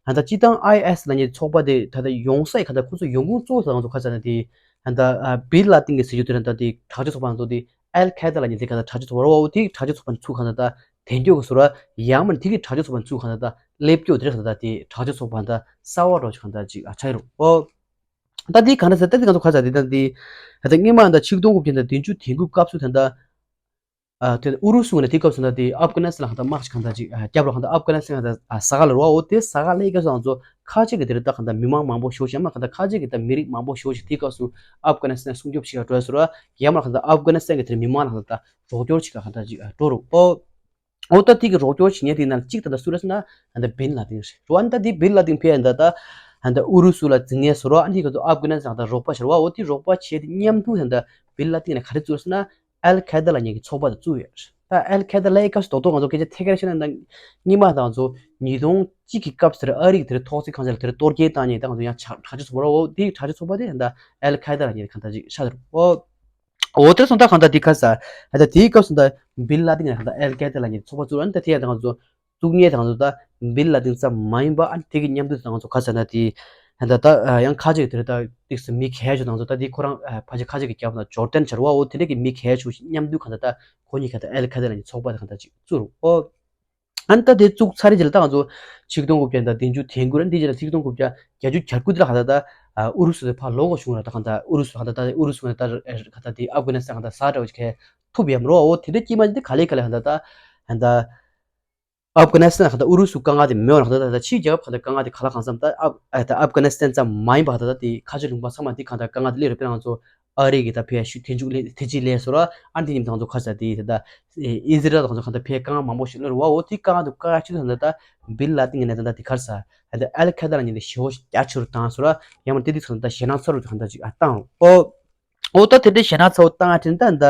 ད་ལྟ་སྤྱི་བཏང་ཨའི་ཨེ་སི་ལབ་མཁན་ཚོགས་པ་དེ་ད་ལྟ་ཡོང་ས་ཡི་ག་ད་ཁོ་ཚོ་ཡོང་ཁུངས་གཙོ་བོ་ད་ང་ཚོ་ག་ཟེར་ན་དེ་ད་ལྟ་བིན་ལ་དིན་གི་ཟེར་རྒྱུ་དེ་རེད་ད་དེ་དྲག་སྤྱོད་ཚོགས་པ་ང་ཚོ་དེ་ཨལ་ཁེ་ད་ལབ་མཁན་དེ་ག་ད་དྲག་སྤྱོད་ཚོགས་པ་རེད་བ། འོ་དེ་དྲག་སྤྱོད་ཚོགས་པ་ཚུགས་ག་ད་ད་དེ་འགྱོ་གི་ཟེར་བ་ཡང་མིན་དེ་གི་དྲག་སྤྱོད་ཚོགས་པ་ཚུགས་ག་ད་ད་སླེབས་སྐྱོ་དེ་རེད་ག་ད་ད་དེ་དྲག་སྤྱོད་ཚོགས་པ་ད་གསར་བ་རོ་ཅིག་ག་ད་ཅིག་ཨ་ཆགས་ཡོད་རེད་འོ། ད་འདི་གང་འདྲ་ཟེར་ད་འདི་ང་ཚོ་ག་ཟེར་འདི་ད་འདི་ད་ལྟ་སྔོན་མ་ད་ཆིག་སྟོང་དགུ་བརྒྱ་དང་བདུན་ཅུ་དོན་དགུ་སྐབས་སུ་ད་ལྟ་ཨ་དེ་ཨུ་རུ་སུ་ནས་དེ་སྐབས་སུ་ད་འདི་ཨབ་གྷ་ནི་སི་ཐན་ལ་གང་ད་དམག་ཅིག་གང་ད་ཅིག་ཨ་རྒྱབ་ལ་གང་ད་ཨབ་གྷ་ནི་སི་ཐན་གང་ད་ཨ་ཟ་ག་ལ་རུ་བ་འོ་དེ་ཟ་ག་ལ་ཡི་ག་སོང་ང་ཚོ་ཁ་ཅིག་གི་དེ་རེད་ད་གང་ད་མི་མང་མང་པོ་ཞེ་པོ་ཅིག་ཡང་མ་གང་ད་ཁ་ཅིག་གི་ད་མི་རིགས་མང་པོ་ཞེ་པོ་ཅིག་དེ་སྐབས་སུ་ཨབ་གྷ་ནི་སི་ཐན་སྲུང་སྐྱོབ་བྱེད་ཡ་འགྲོ་ཡ་སོ་ར་ཡང་མ་གང་ད་ཨབ་གྷ་ནི་སི་ཐན་གི་དེ་རེད་མི་མང་ལ་གང་ད་རོགས་སྐྱོར་བྱེད་ག་གང་ད་ཅིག་ཨ་འགྲོ་རུ་འོ། འོ་ད་དེ་གི་རོགས་སྐྱོར་བྱེད་མཁན་དེ་ནང་གཅིག་ད་ལྟ་སུ་རེད་ཟེར་ན་ད་ལྟ་བིན་ལ་དིན་རེད། འོ་ད་དེ་བིན་ལ་དིན་ཕེ་ཡ་ད་ལྟ་ད་ལྟ་ཨུ་རུ་སུ་ལ་འཛིང་ངེས་སོ་ར་ཨ་ནི་ག་ཚོ་ཨབ་གྷ་ནི་སི་ཐན་ད་རོགས་པ་ཤར་བ་འོ་དེ་རོགས་པ་བྱས་དེ་མཉམ་དུ་ད་ལྟ་བིན་ལ་དིན་ནས་ག་རེ་བཙུགས་ཟེར་ན་ཨལ་ཁེ་ད་ལབ་མཁན་གྱི་ཚོགས་པ་དེ་བཙུགས་ཡོད་རེད། ད་ཨལ་ཁེ་ད་ལབ་ཡས་སྐབས་སུ་རྡོག་རྡོག་ང་ཚོ་སྐད་ཆ་ཐད་ཀར་བཤད་ན་ད་སྔོན་མ་ད་ང་ཚོ་ཉིས་སྟོང་གཅིག་གི་སྐབས་སུ་ཨ་རི་གི་དེ་རེད་ཐོག་བརྩེགས་ཁང་ཆ་ལ་དེ་རེད་གཏོར་སྐྱོན་བཏང་མཁན་ད་ང་ཚོ་ཡང་དྲག་དྲག་སྤྱོད་ཚོགས་པ་ར་འོ་དེ་དྲག་སྤྱོད་ཚོགས་པ་དེ་ད་ལྟ་ཨལ་ཁེ་ད་ལབ་མཁན་ག་ད་ཅིག་ཤར་རུ་འོ། འོ་དེ་སོང་ད་གང་ལྟར་དེ་ག་ས་ད་དེའི་སྐབས་སུ་ད་བིན་ལ་དིན་ང་ད་ཨལ་ཁེ་ད་ལབ་མཁན་ཚོགས་པ་བཙུགས་ཨ་ནི་ད་དེ་ཡང་ད་ང་ཚོ་བཙུགས་མཁན་ད་ང་ཚོ་ད་བིན་ལ་དིན་ཙམ་མ་ཡིན་པ་ཨ་ནི་དེ་གི་མཉམ་དུ་ད་ང་ཚོ་ག་ས་ན་དེ་ད་ད་ཡང་ཁ་ཅིག་དེ་རེད་ད་ཏིག་སི་མི་གལ་ཆེ་ད་ང་ཚོ་ད་དེ་ཁོ་རང་ཕལ་ཆེར་ཁ་ཅིག་གི་རྒྱབ་ན་ཇོར་ཏན་ཆར་བ་འོ་དེ་འདྲ་གི་མི་གལ་ཆེ་མཉམ་དུ་གང་ལྟར་ད་ཁོ་གཉིས་ག་ད་ཨལ་ཁེ་ད་ལབ་མཁན་ཚོགས་པ་ད་གང་ལྟར་ཅིག་བཙུགས་རུ་འོ། ཨ་ནི་ད་དེ་བཙུགས་ཚར་རེད་ཅེས་ལ་ད་ང་ཚོ་ཆིག་སྟོང་དགུ་བརྒྱ་དང་བདུན་ཅུ་དོན་དགུ་ར་འདི་རྗེས་ལ་ཆིག་སྟོང་དགུ་བརྒྱ་བརྒྱད་ཅུ་གྱ་དགུ་དེ་ལ་ག་ད་ད་ཨུ་རུ་སུ་དེ་ཕར་ལོག་གོ་བྱུང་ར་ད་གང་ད་ཨུ་རུ་སུ་གང་ད་ད་ཨུ་རུ་སུ་གང་ད་ད་གང་ད་དེ་ཨབ་གྷ་ནི་སི་ཐན་གང་ད་ས་འདྲ་བོ་ཞིག་གས་ཐུབ་ཡ་མ་རོ་འོ་དེ་འདྲ་སྐྱེས་མ་ཅི་དེ་ག་ལེ་ག་ལེ་གང་ད་ད་གང་ད་ཨབ་གྷ་ནི་སི་ཐན་གང་ད་ཨུ་རུ་སུ་དཀའ་ངལ་དེ་མེད་བ་གང་ད་ད་ད་ཕྱིའི་རྒྱལ་ཁབ་གང་ད་དཀའ་ངལ་དེ་ག་ལ་གང་འཚམ་ད་ཨབ་ཨ་ད་ཨབ་གྷ་ནི་སི་ཐན་ཙམ་མ་ཡིན་པ་གང་ད་ད་དེ་ཁ་ཆེ་ལུང་པ་ཚང་མ་དེ་གང་ད་དཀའ་ངལ་དེ་སླེབས་རེད། དཔེར་ན་ང་ཚོ་ཨ་རི་གི་ད་ཕེ་ཤུ་ཐེ་ཇུག་ལེ་ཐེ་ཇི་ལེ་སོ་ར་ཨ་ནི་དེ་ཉིན་དང་ཚོ་ཁ་ས་དེ་ད་ཨི་ཟི་རལ་དང་ཚོ་གང་ད་ཕེ་དཀའ་ངལ་མང་པོ་ཞིག་སླེབས་རེད་བ། འོ་དེ་དཀའ་ངལ་དུ་དཀའ་ངལ་ཆེ་དུ་ད་ད་བིན་ལ་དིན་གི་ནས་ད་ད་དེ་ཁར་ས་ད་ཨལ་ཁེ་ད་ལ་ཉིན་དེ་ཞེ་བོ་རྒྱ་ཆེ་རུ་བཏང་སོ་ར་ཡང་མ་དེ་དེ་ཚོ་ད་ཞེད་སྣང་ཚ་རུ་གང་ད་ཅིག་ཨ་བཏང་རུ་འོ། འོ་ད་དེ་འདྲའི་ཞེད་སྣང་ཚ་བོ་བཏང་ཡ་དྲན་ད་ད་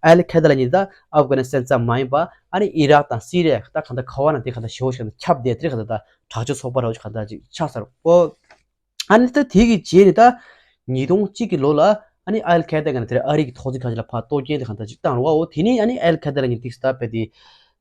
ཨལ་ཁེ་ད་ལ་ཉིན་ད་ཨབ་གྷ་ནི་སི་ཐན་ཙམ་མ་ཡིན་པ་ཨ་ནི་ཨི་རག་དང་སི་རི་ཡ་ད་གང་ད་ག་བ་ན་དེ་གང་ད་ཞེ་བོ་ཞིག་གང་ད་ཁྱབ་བསྡད་དེ་གང་ད་ད་དྲག་སྤྱོད་ཚོགས་པ་ར་བ་ཅིག་གང་ད་ཅིག་ཆགས་ས་རུ་འོ། ཨ་ནི་ད་དེ་གི་རྗེས་ནས་ད་ཉིས་སྟོང་གཅིག་གི་ལོ་ལ་ཨ་ནི་ཨལ་ཁེ་ད་ག་ནས་དེར་ཨ་རི་གི་ཐོག་བརྩེགས་ཁ་ཤས་ལ་ཕར་གཏོར་སྐྱོན་དེ་གང་ད་ཅིག་བཏང་རུ་བ། འོ་དེ་ནས་ཨ་ནི་ཨལ་ཁེ་ད་ལ་ཉིན་ཏིག་སྟབས་པའི་དེ་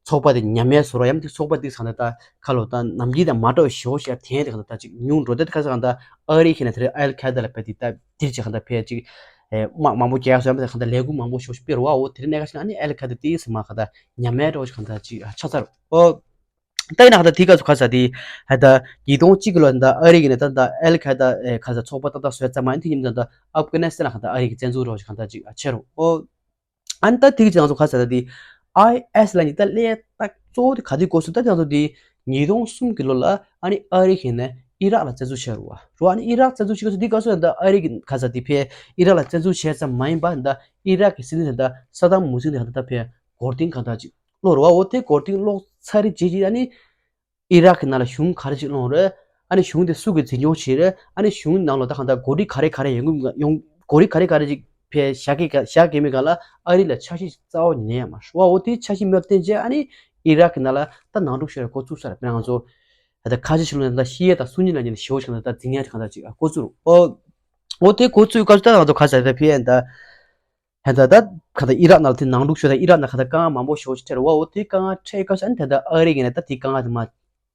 ཚོགས་པ་དེ་ཉམས་ཡས་སོ་ར་ཡམ་དེ་ཚོགས་པ་དེ་གང་ད་ད་ཁ་ལོ་ད་ནམ་རྒྱུན་དང་མ་འདྲ་བའི་ཞོ་ཞེ་ཐན་དེ་གང་ད་ད་ཅིག་ཉུང་འགྲོ་དེ་ཁ་ས་གང་ད་ཨ་རི་ཁེ་ན་དེར་ཨལ་ཁེ་ད་ལ་པའི་དེ་ད་དེར་ཅིག་གང་ད་ཕེ་ཅིག་དམག་མང་པོ་རྒྱག་སོ་ཡམ་དེ་གང་ད་ལས་འགུལ་མང་པོ་ཞོ་ཞིག་སྤེལ་རུ་བ། འོ་དེ་ནས་ཁ་ཤས་ཨ་ནི་ཨལ་ཁེ་ད་དེ་སི་མ་གང་ད་ཉམས་ཡས་འགྲོ་ཞིག་གང་ད་ཅིག་ཆགས་ཚར་འོ། ད་ཡིན་ན་ད་དེ་ག་ཚོད་ག་ས་དེ་ད་ཉིས་སྟོང་གཅིག་གི་ལོ་ད་ཨ་རི་གི་ནས་ད་ད་ཨལ་ཁ་ད་ཨེ་ག་ས་ཚོགས་པ་ཏག་ཏག་བཟོས་ཙམ་མ་ཡིན་དེ་ཉིན་ད་ད་ཨབ་གྷ་ནི་སི་ཐན་ལ་ག་ད་ཨ་རི་གི་བཙན་འཛུལ་རོགས་ཞིག་ག་ད་ཅིག་ཆེ་རུ་ཨོ། ཨ་ནི་ད་དེ་གི་ཚོད་ག་ས་ད་དེ་ཨའི་ཨེ་སི་ལ་ཉིད་ད་ལས་ད་གཙོ་བོ་དེ་ག་དེ་གོ་སོང་ད་དེ་ང་ཚོ་དེ་ཉིས་སྟོང་གསུམ་གི་ལོ་ལ་ཨ་ནི་ཨ་རི་གི་ནས་ ཨི་རག་ལ་བཙན་འཛུལ་བྱས་རེད་བ། རེད་བ། ཨ་ནི་ཨི་རག་བཙན་འཛུལ་བྱེད་སྐབས་སུ་འདི་སྐབས་སུ་ད་ཨ་རི་གི་ག་ས་དེ་ཕེ་ཨི་རག་ལ་བཙན་འཛུལ་བྱས་ཙམ་མ་ཡིན་པ་ད་ཨི་རག་གི་སྲིད་འཛིན་དེ་ད་ས་དཱམ་ཧུ་སིན་དེ་ད་ཕེ་མགོ་རྟིང་གང་ལྟར་ཅིག་སློག་རེད་བ། འོ་དེ་མགོ་རྟིང་སློག་ཚར་རེད་རྗེས་ཀྱི་ཨ་ནི་ཨི་རག་གི་ནང་ལ་གཞུང་ག་རེ་ཅིག་སློང་རེད། ཨ་ནི་གཞུང་དེ་སུ་གིས་འཛིན་སྐྱོང་བྱེད་རེད། ཨ་ནི་གཞུང་ནང་ལ་ད་གང་ལྟར་འགོ་ཁྲིད་ག་རེ་ག་རེ་ཡོང་གི་ཡོང་འགོ་ཁྲིད་ག་རེ་ག་རེ་ཅིག་ཕེ་བཞག་གི་ག་བཞག་གི་མེད་ག་ལ་ཨ་རི་ལ་འཆར་གཞི་རྩ་བ་ཉིད་ནས་ཡང་མ་རེད་བ། འོ་དེ་འཆར་གཞི་མེད་བསྟན་རྗེས་ཨ་ནི་ཨི་རག་གི་ནང་ལ་ད་ནང་འཁྲུག་ཤོར་རེད་འགོ་བཙུགས་ས་རེད། དཔེར་ན་ང་ཚོ་ད་ཁ་ཆེ་ཆུ་ལོན་ད་ཤི་ཡས་ད་སུ་ཉིད་ལ་ཉིད་ཞེ་བོ་ཞིག་ན་ད་འཛིང་ཡས་གང་ལྟར་ཅིག་འགོ་བཙུགས་རེད། འོ་འོ་དེ་འགོ་བཙུགས་སྐབས་སུ་ད་ང་ཚོ་ག་ས་ད་ཕེ་ཡས་ད། ཧན་ད་ད་ག་ད་ཨི་རག་ནང་ལ་དེ་ནང་འཁྲུག་ཤོར་ད་ཨི་རག་ནང་ག་ད་དཀའ་ངལ་མང་པོ་ཞེ་པོ་ཅིག་འཕྲད་རེད་བ། འོ་དེ་དཀའ་ངལ་འཕྲད་སྐབས་སུ་ཨ་ནི་ད་ད་ཨ་རི་གི་ནས་ད་དེ་དཀའ་ངལ་དེ་མ་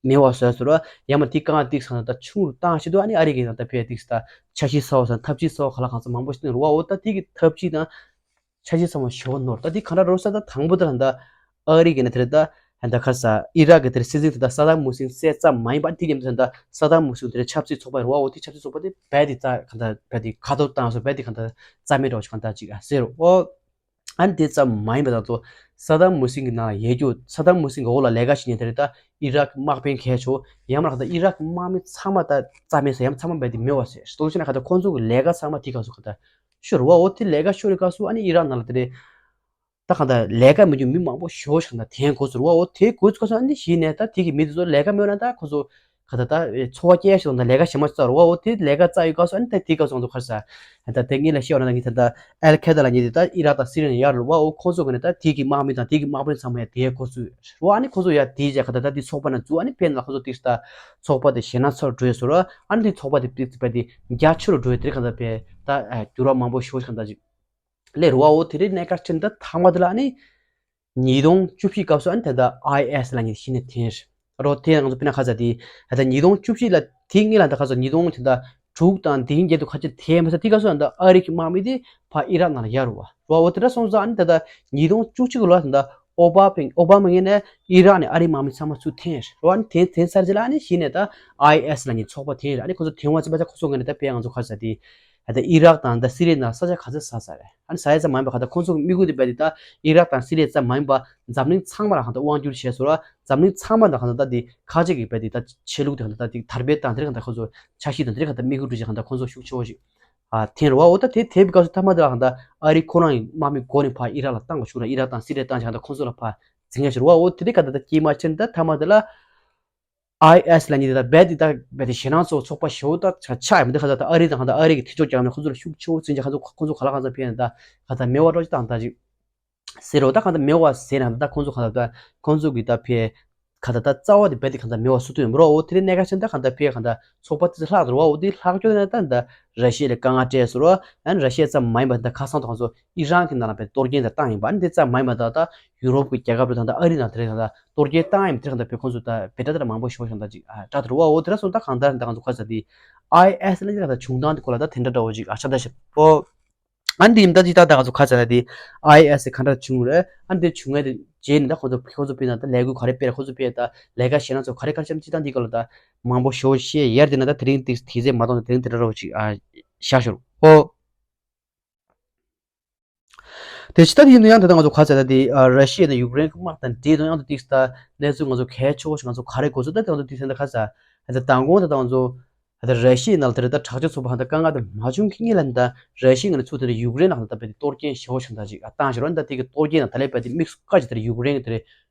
མེད་པ་བཟོས་ཟེར་བ། ཡང་མ་དེ་དཀའ་ངལ་ཏིག་སང་ད་ཆུང་རུ་བཏང་ཆེད་དུ་ཨ་ནི་ཨ་རི་གི་ནང་ད་ཕེ་ཏིག་ད་འཆར་གཞི་གསར་བ་སང་ཐབས་ཇུས་གསར་བ་ག་ལ་གང་ཚ་མང་པོ་ཞིག་བཏིང་རེད་བ། འོ་ད་དེ་གི་ཐབས་ཇུས་དང་འཆར་གཞི་གསར་བ་ཞེ་པོ་ནོར་ད་དེ་ག་འདྲ་རོ་ས་ད་དང་པོ་ད་ད་ཨ་རི་གི་ནས་དེ་རེད་ད། ཧན་ད་ཁ་ས་ཨི་རག་གི་དེར་སྲིད་འཛིན་དེ་ད་ས་དཱམ་ཧུ་སིན་བསད་ཙམ་མ་ཡིན་པ་དེ་ཡིན་དུས་ད་ས་དཱམ་ཧུ་སིན་དེར་ཆབ་སྲིད་ཚོགས་པ་རེད་བ། འོ་དེ་ཆབ་སྲིད་ཚོགས་པ་དེ་རྦད་དེ་རྩ་ག་ད་རྦད་དེ་ཁ་ཐོར་བཏང་སོང་། རྦད་དེ་ག་ད་རྩ་མེད་འགྲོ་ཞིག་ག་ད་ཅིག་ཨ་ཟེར་རོ། ཨོ་ཨ་ནི་དེ་ཙམ་མ་ཡིན་པ་ད་ཚོ་ས་དཱམ་ཧུ་སིན་གི་ནང་ལ་ཡལ་རྒྱུ་ས་དཱམ་ཧུ་སིན་གི་འོག་ལ་ལས་ཀ་བྱེད་མཁན་དེ་རེད་ད་ཨི་རག་གི་དམག་དཔོན་གལ་ཆེ་ཡང་མ་རག་ད་ཨི་རག་གི་དམག་མི་ཚང་མ་ད་རྩ་མེད་ཟེར་ཡང་ཚང་མ་རྦད་དེ་མེད་པ་ཟེར་ལྟོ་ཆེ་ན་ག་ད་ཁོང་ཚོ་གི་ལས་ཀ་ཚང་མ་དེ་ག་སོ་ག་ད་ཤོར་བ། འོ་དེ་ལས་ཀ་ཤོར་རེ་ག་སོ་ཨ་ནི་ཨི་རག་ནང་ལ་དེ་རེད། ད་གང་ལྟར་ལས་ཀ་མི་འཇོན་མི་མང་པོ་ཞེ་པོ་ཞིག་ད་འཐེན་དགོས་ཚུལ་བ། འོ་དེ་དགོས་ཚུལ་ག་སོང་ཨ་ནི་གཞི་ནས་ད་དེ་གི་མི་དེ་ཚོ་ལས་ཀ་མེད་ན་ད་ཁོ་ཚོ་ག་ད་ད་འཚོ་བ་སྐྱེལ་ཡ་ཞིག་ད་ལས་ཀ་གཞན་མ་ཞིག་བཙལ་རོ་བ། འོ་དེ་ལས་ཀ་བཙལ་ཡོད་ག་སོང་ཨ་ནི་ད་དེ་ག་སོང་ཚོ་ག་རེ་ཟ་ད་དེ་ངེད་ལ་བཤད་བ་ན་ད་ངེད་ད་ད་ཨལ་ཁེ་ད་ལ་ཉེ་དེ་ད་ཨི་རག་དང་སི་རི་ཡ་ཡར་རོ་བ། འོ་ཁོ་ཚོ་གི་ནས་ད་དེ་གི་དམག་མི་དང་དེ་གི་དམག་དཔོན་ཚང་མ་ཡ་དེ་ཡ་དགོས་ཚུལ་བ། ཨ་ནི་ཁོ་ཚོ་ཡ་དེ་བྱས་ག་ད་ད་དེ་ཚོགས་པ་ན་འཛུལ། ཨ་ནི་ཕན་ལ་ཁོ་ཚོ་དེ་ད་ཚོགས་པ་དེ་ཞེ་ན་ཚོར་འགྲོ་ཡ་སོ་ར། ཨ་ནི་དེ་ཚོགས་པ་དེ་དེ་དེ་རྒྱ་ཆེ་རུ་འགྲོ་ཡ་དེ་ག་ད་ཕན་ད་འགྱུར་བ་མང་པོ་ཞེ་པོ་ཞིག་ག་ད་ཅིག་ལས་རུ་བ། འོ་དེ་རིང་གནས་སྐབས་ཕྱིན་ད་ཐ་མ་དེ་ལ་ཨ་ནི་ཉིས་སྟོང་བཅུ་བཞི་སྐབས་སུ་ཨ་ནི་ད་ལྟ་ཨའི་ཨེ་ཨེས་ལ་ཉིད་གཞི་ནས་འཐེན་རེད་རོ། དེ་ང་ཚོ་དཔེར་ན་ཁ་ཚ་དེ་ད་ལྟ་ཉིས་སྟོང་བཅུ་བཞི་ལ་དེ་སྔོན་ལ་ད་ཁ་ཚ་ཉིས་སྟོང་ད་ལྟ་དྲུག་དང་དེའི་རྗེས་དུ་ཁ་ཆེ་དེ་མ་ཟད་དེ་སྐབས་སུ་ད་ལྟ་ཨ་རི་གི་དམག་མི་དེ་ཕ་ཨི་རག་ནང་ལ་ཡར་རུ་བ་རོ། འོ་དེ་འདྲ་སོང་ཙང་ཨ་ནི་ད་ལྟ་ཉིས་སྟོང་བཅུ་གཅིག་ལོ་ད་ལྟ་ཨོ་བ་མ་ཨོ་བ་མ་ངོས་ནས་ཨི་རག་ནས་ཨ་རིའི་དམག་མི་ཚང་མ་ཚུར་འཐེན་རོ། ཨ་ནི་འཐེན་འཐེན་ཚར་རྗེས་ལ་ཨ་ནི་གཞི་ནས་ད་ཨའི་ཨེ་ཨེས་ལ་ཉིད་ཚོགས་པ་འཐེན་རེད། ཨ་ནི་ཁོ་ཚོ་འཐེན་བ་ཚེ་པ་ཆ་ཁོ་ཚོ་ངོས་ནས་ད་དཔེ་ང་ཚོ་ཁ་ཚ་དེ་ད་ཨི་རག་དང་ད་སི་རི་ནང་ས་ཆ་ག་ཚོད་ཟ་ས་རེད། ཨ་ནི་ཟ་ཡ་ཙམ་མ་ཡིན་པ་ག་ད་ཁོང་ཚོ་གི་དམིགས་ཡུལ་དེ་རྦད་དེ་ད་ཨི་རག་དང་སི་རི་ཙམ་མ་ཡིན་པ་འཛམ་གླིང་ཚང་མ་ལ་ག་ད་དབང་བསྒྱུར་བྱས་སོང་ར། འཛམ་གླིང་ཚང་མ་ལ་ག་ད་ད་དེ་ཁ་ཅིག་གི་རྦད་དེ་ད་ཆོས་ལུགས་དེ་ག་ད་ད་དེ་དར་སྤེལ་བཏང་དེ་རིང་ག་ད་ཁོང་ཚོ་འཆར་གཞི་དང་དེ་རིང་ག་ད་དམིགས་ཡུལ་འགྲུབ་བྱས་ག་ད་ཁོང་ཚོ་ཤུགས་ཆེ་བོ་ཞིག་ཨ་འཐེན་རེད་བ། འོ་ད་དེ་དེ་བའི་སྐབས་སུ་ཐ་མ་དེ་ལ་ག་ད་ཨ་རི་ཁོ་རང་གི་དམག་མི་འགོ་ནས་ཕར་ཨི་རག་ལ་བཏང་དགོས་བྱུང་ར། ཨི་རག་དང་སི་རི་བཏང་བྱས་ག་ད་ཁོང་ཚོ་ལ་ཕར་འཛིང་ཡ་ཞིག་རེད་བ། འོ་དེ་རིང་ག་ད་ད་དཀྱིལ་མ་ཕྱིན་ད་ཐ་མ་དེ་ལ། ཨའི་ཨེ་ཨེས་ལ་ཉིད་དེ་ད་རྦད་དེ་ད་རྦད་དེ་ཞེད་སྣང་ཚོ་ཚོགས་པ་ཞེ་པོ་ད་ཆགས་ཆགས་ཡོད་མི་འདུག་ག་ད་ཨ་རི་དང་ག་ད་ཨ་རི་གི་འཐུས་ཚོགས་རྒྱག་ནས་ཁོ་ཚོ་ལ་ཤུགས་ཆེ་བོ་བྱིན་ཅིག་ཁོ་ཚོ་ཁོ་ཚོ་ག་ལ་གང་ཚ་ཕན་ད་ག་ད་མེད་པ་རོ་ཅིག་དང་ད་ཅིག་ཟེར་རོ། ད་ག་ད་མེད་པ་ཟེར་ན་ད་ཁོ་ཚོ་ག་ད་ད་ཁོ་ཚོ་གི་ད་ཕེ་ག་ད་ད་རྩ་བ་དེ་རྦད་དེ་ག་ད་མེད་པ་བཟོ་ཐུབ་ཡོད་མ་རོ། འོ་དེ་རིང་གནས་སྐབས་ཕྱིན་ད་ག་ད་ཕེ་ག་ད་ཚོགས་པ་དེ་ཚོ་ལྷག་འདུག་རོ། འོ་དེ་ལྷག་ཆོག་ན་ད་ད་ར་ཤི་ཡ་ལ་དཀའ་ངལ་སྤྲད་སོང་རོ། ཨ་ནི་ར་ཤི་ཡ་ཙམ་མ་ཡིན་པ་ད་ཁ་སང་ད་ཁོ་ཚོ་ཨི་རན་གྱི་ནང་ལ་བའི་གཏོར་སྐྱོན་དེ་བཏང་ཡིན་པ། ཨ་ནི་དེ་ཙམ་མ་ཡིན་པ་ད་ལྟ་ཡུ་རོབ་ཀྱི་རྒྱལ་ཁབ་རེད་ད་ལྟ་ཨ་རི་ནང་དེ་རེད་ད་ལྟ་གཏོར་སྐྱོན་བཏང་ཡིན་དེ་རེད་ད་ལྟ་བའི་ཁོང་ཚོ་ད་བེ་ད་ལྟ་མང་པོ་ཞིག་ཤོར་ཤོར་ད་ཅིག་ཨ་དྲག་དེ་རུ་བ། འོ་དེ་ར་སོང་ད་གང་ལྟར་ད་ང་ཚོ་ཁ་ས་དེ་ཨའི་ཨེ་ཨེས་ལ་ཅིག་ད་བྱུང་སྟངས་དེ་སྐོར་ལ་ད་དེ་འདྲ་འདྲ་བོ་ཅིག་ཨ་ཆ་ད་ཤ་པོ། ཨ་ནི་དེ་ཡིན་ད་ཅིག་ད་ད་ང་ཚོ་ཁ་ས་ད་དེ་ཨའི་ཨེ་ཨེས་ག་འདྲ་བྱུང་རེད། ཨ་ནི་དེ་བྱུང་ངེས་དེ་རྗེས་ནས་ད་ཁོང་ཚོ་ཁོང་ཚོ་བེ་ན་ད་ལས་འགུལ་ག་རེ་སྤེལ་ཁོང་ཚོ་བེ་ད་ལས་ཀ་བྱེད་ན་ཚོ་ག་རེ་ག་རེ་བྱེད་ཅིག་ད་འདི་སྐོར་ལ་ད་མང་པོ་ཞིག་བཤད་ཡར་དེ་ན་ད་དེ་རིང་དེ་དེ་ཚེ་མ་གཏོང་ད་དེ་རིང་དེ་འདྲ་འདྲ་བོ་ཅིག་ཨ་ཤ་ཤོར་ཨོ། དེ་ཕྱི་ལྟར་ཡིན་ན་ཡང་ད་ལྟ་ང་ཚོ་ག་ཚོད་ད་དེ་ཨ་ར་ཤི་ཡ་དང་ཡུཀ་རེན་གྱི་དམག་དང་འབྲེལ་དང་ཡང་དུ་ཏིག་ད་གནས་ཚུལ་ང་ཚོ་གལ་ཆེ་བོ་ཞིག་ང་ཚོ་ག་རེ་དགོས་ཚུལ་ད་ང་ཚོ་ཏིག་ད་ག་ཚ་ད་མདང་དགོང་ད་ང་ཚོ་ད་ར་ཤི་ཡའི་ནང་ལ་དེ་རེད་ད་དྲག་ཆ་ཚུགས་པ་ཧ་ད་དཀའ་ངལ་དེ་མ་བྱུང་གི་ངེས་ལ་ད་ར་ཤི་ཡ་ང་ཚོ་དེ་རེད་ཡུཀ་རེན་ལ་ཧ་ད་དཔེ་དེ་གཏོར་སྐྱོན་ཞེ་བོ་ཞིག་ད་ཅིག་བཏང་ཞེ་རོ་ད་དེ་གི་གཏོར་སྐྱོན་ད་ད་ལས་དཔེ་དེ་དམིགས་སུ་བཀར་ཅིག་དེ་རེད་ཡུཀ་རེན་གི་དེ་རེད།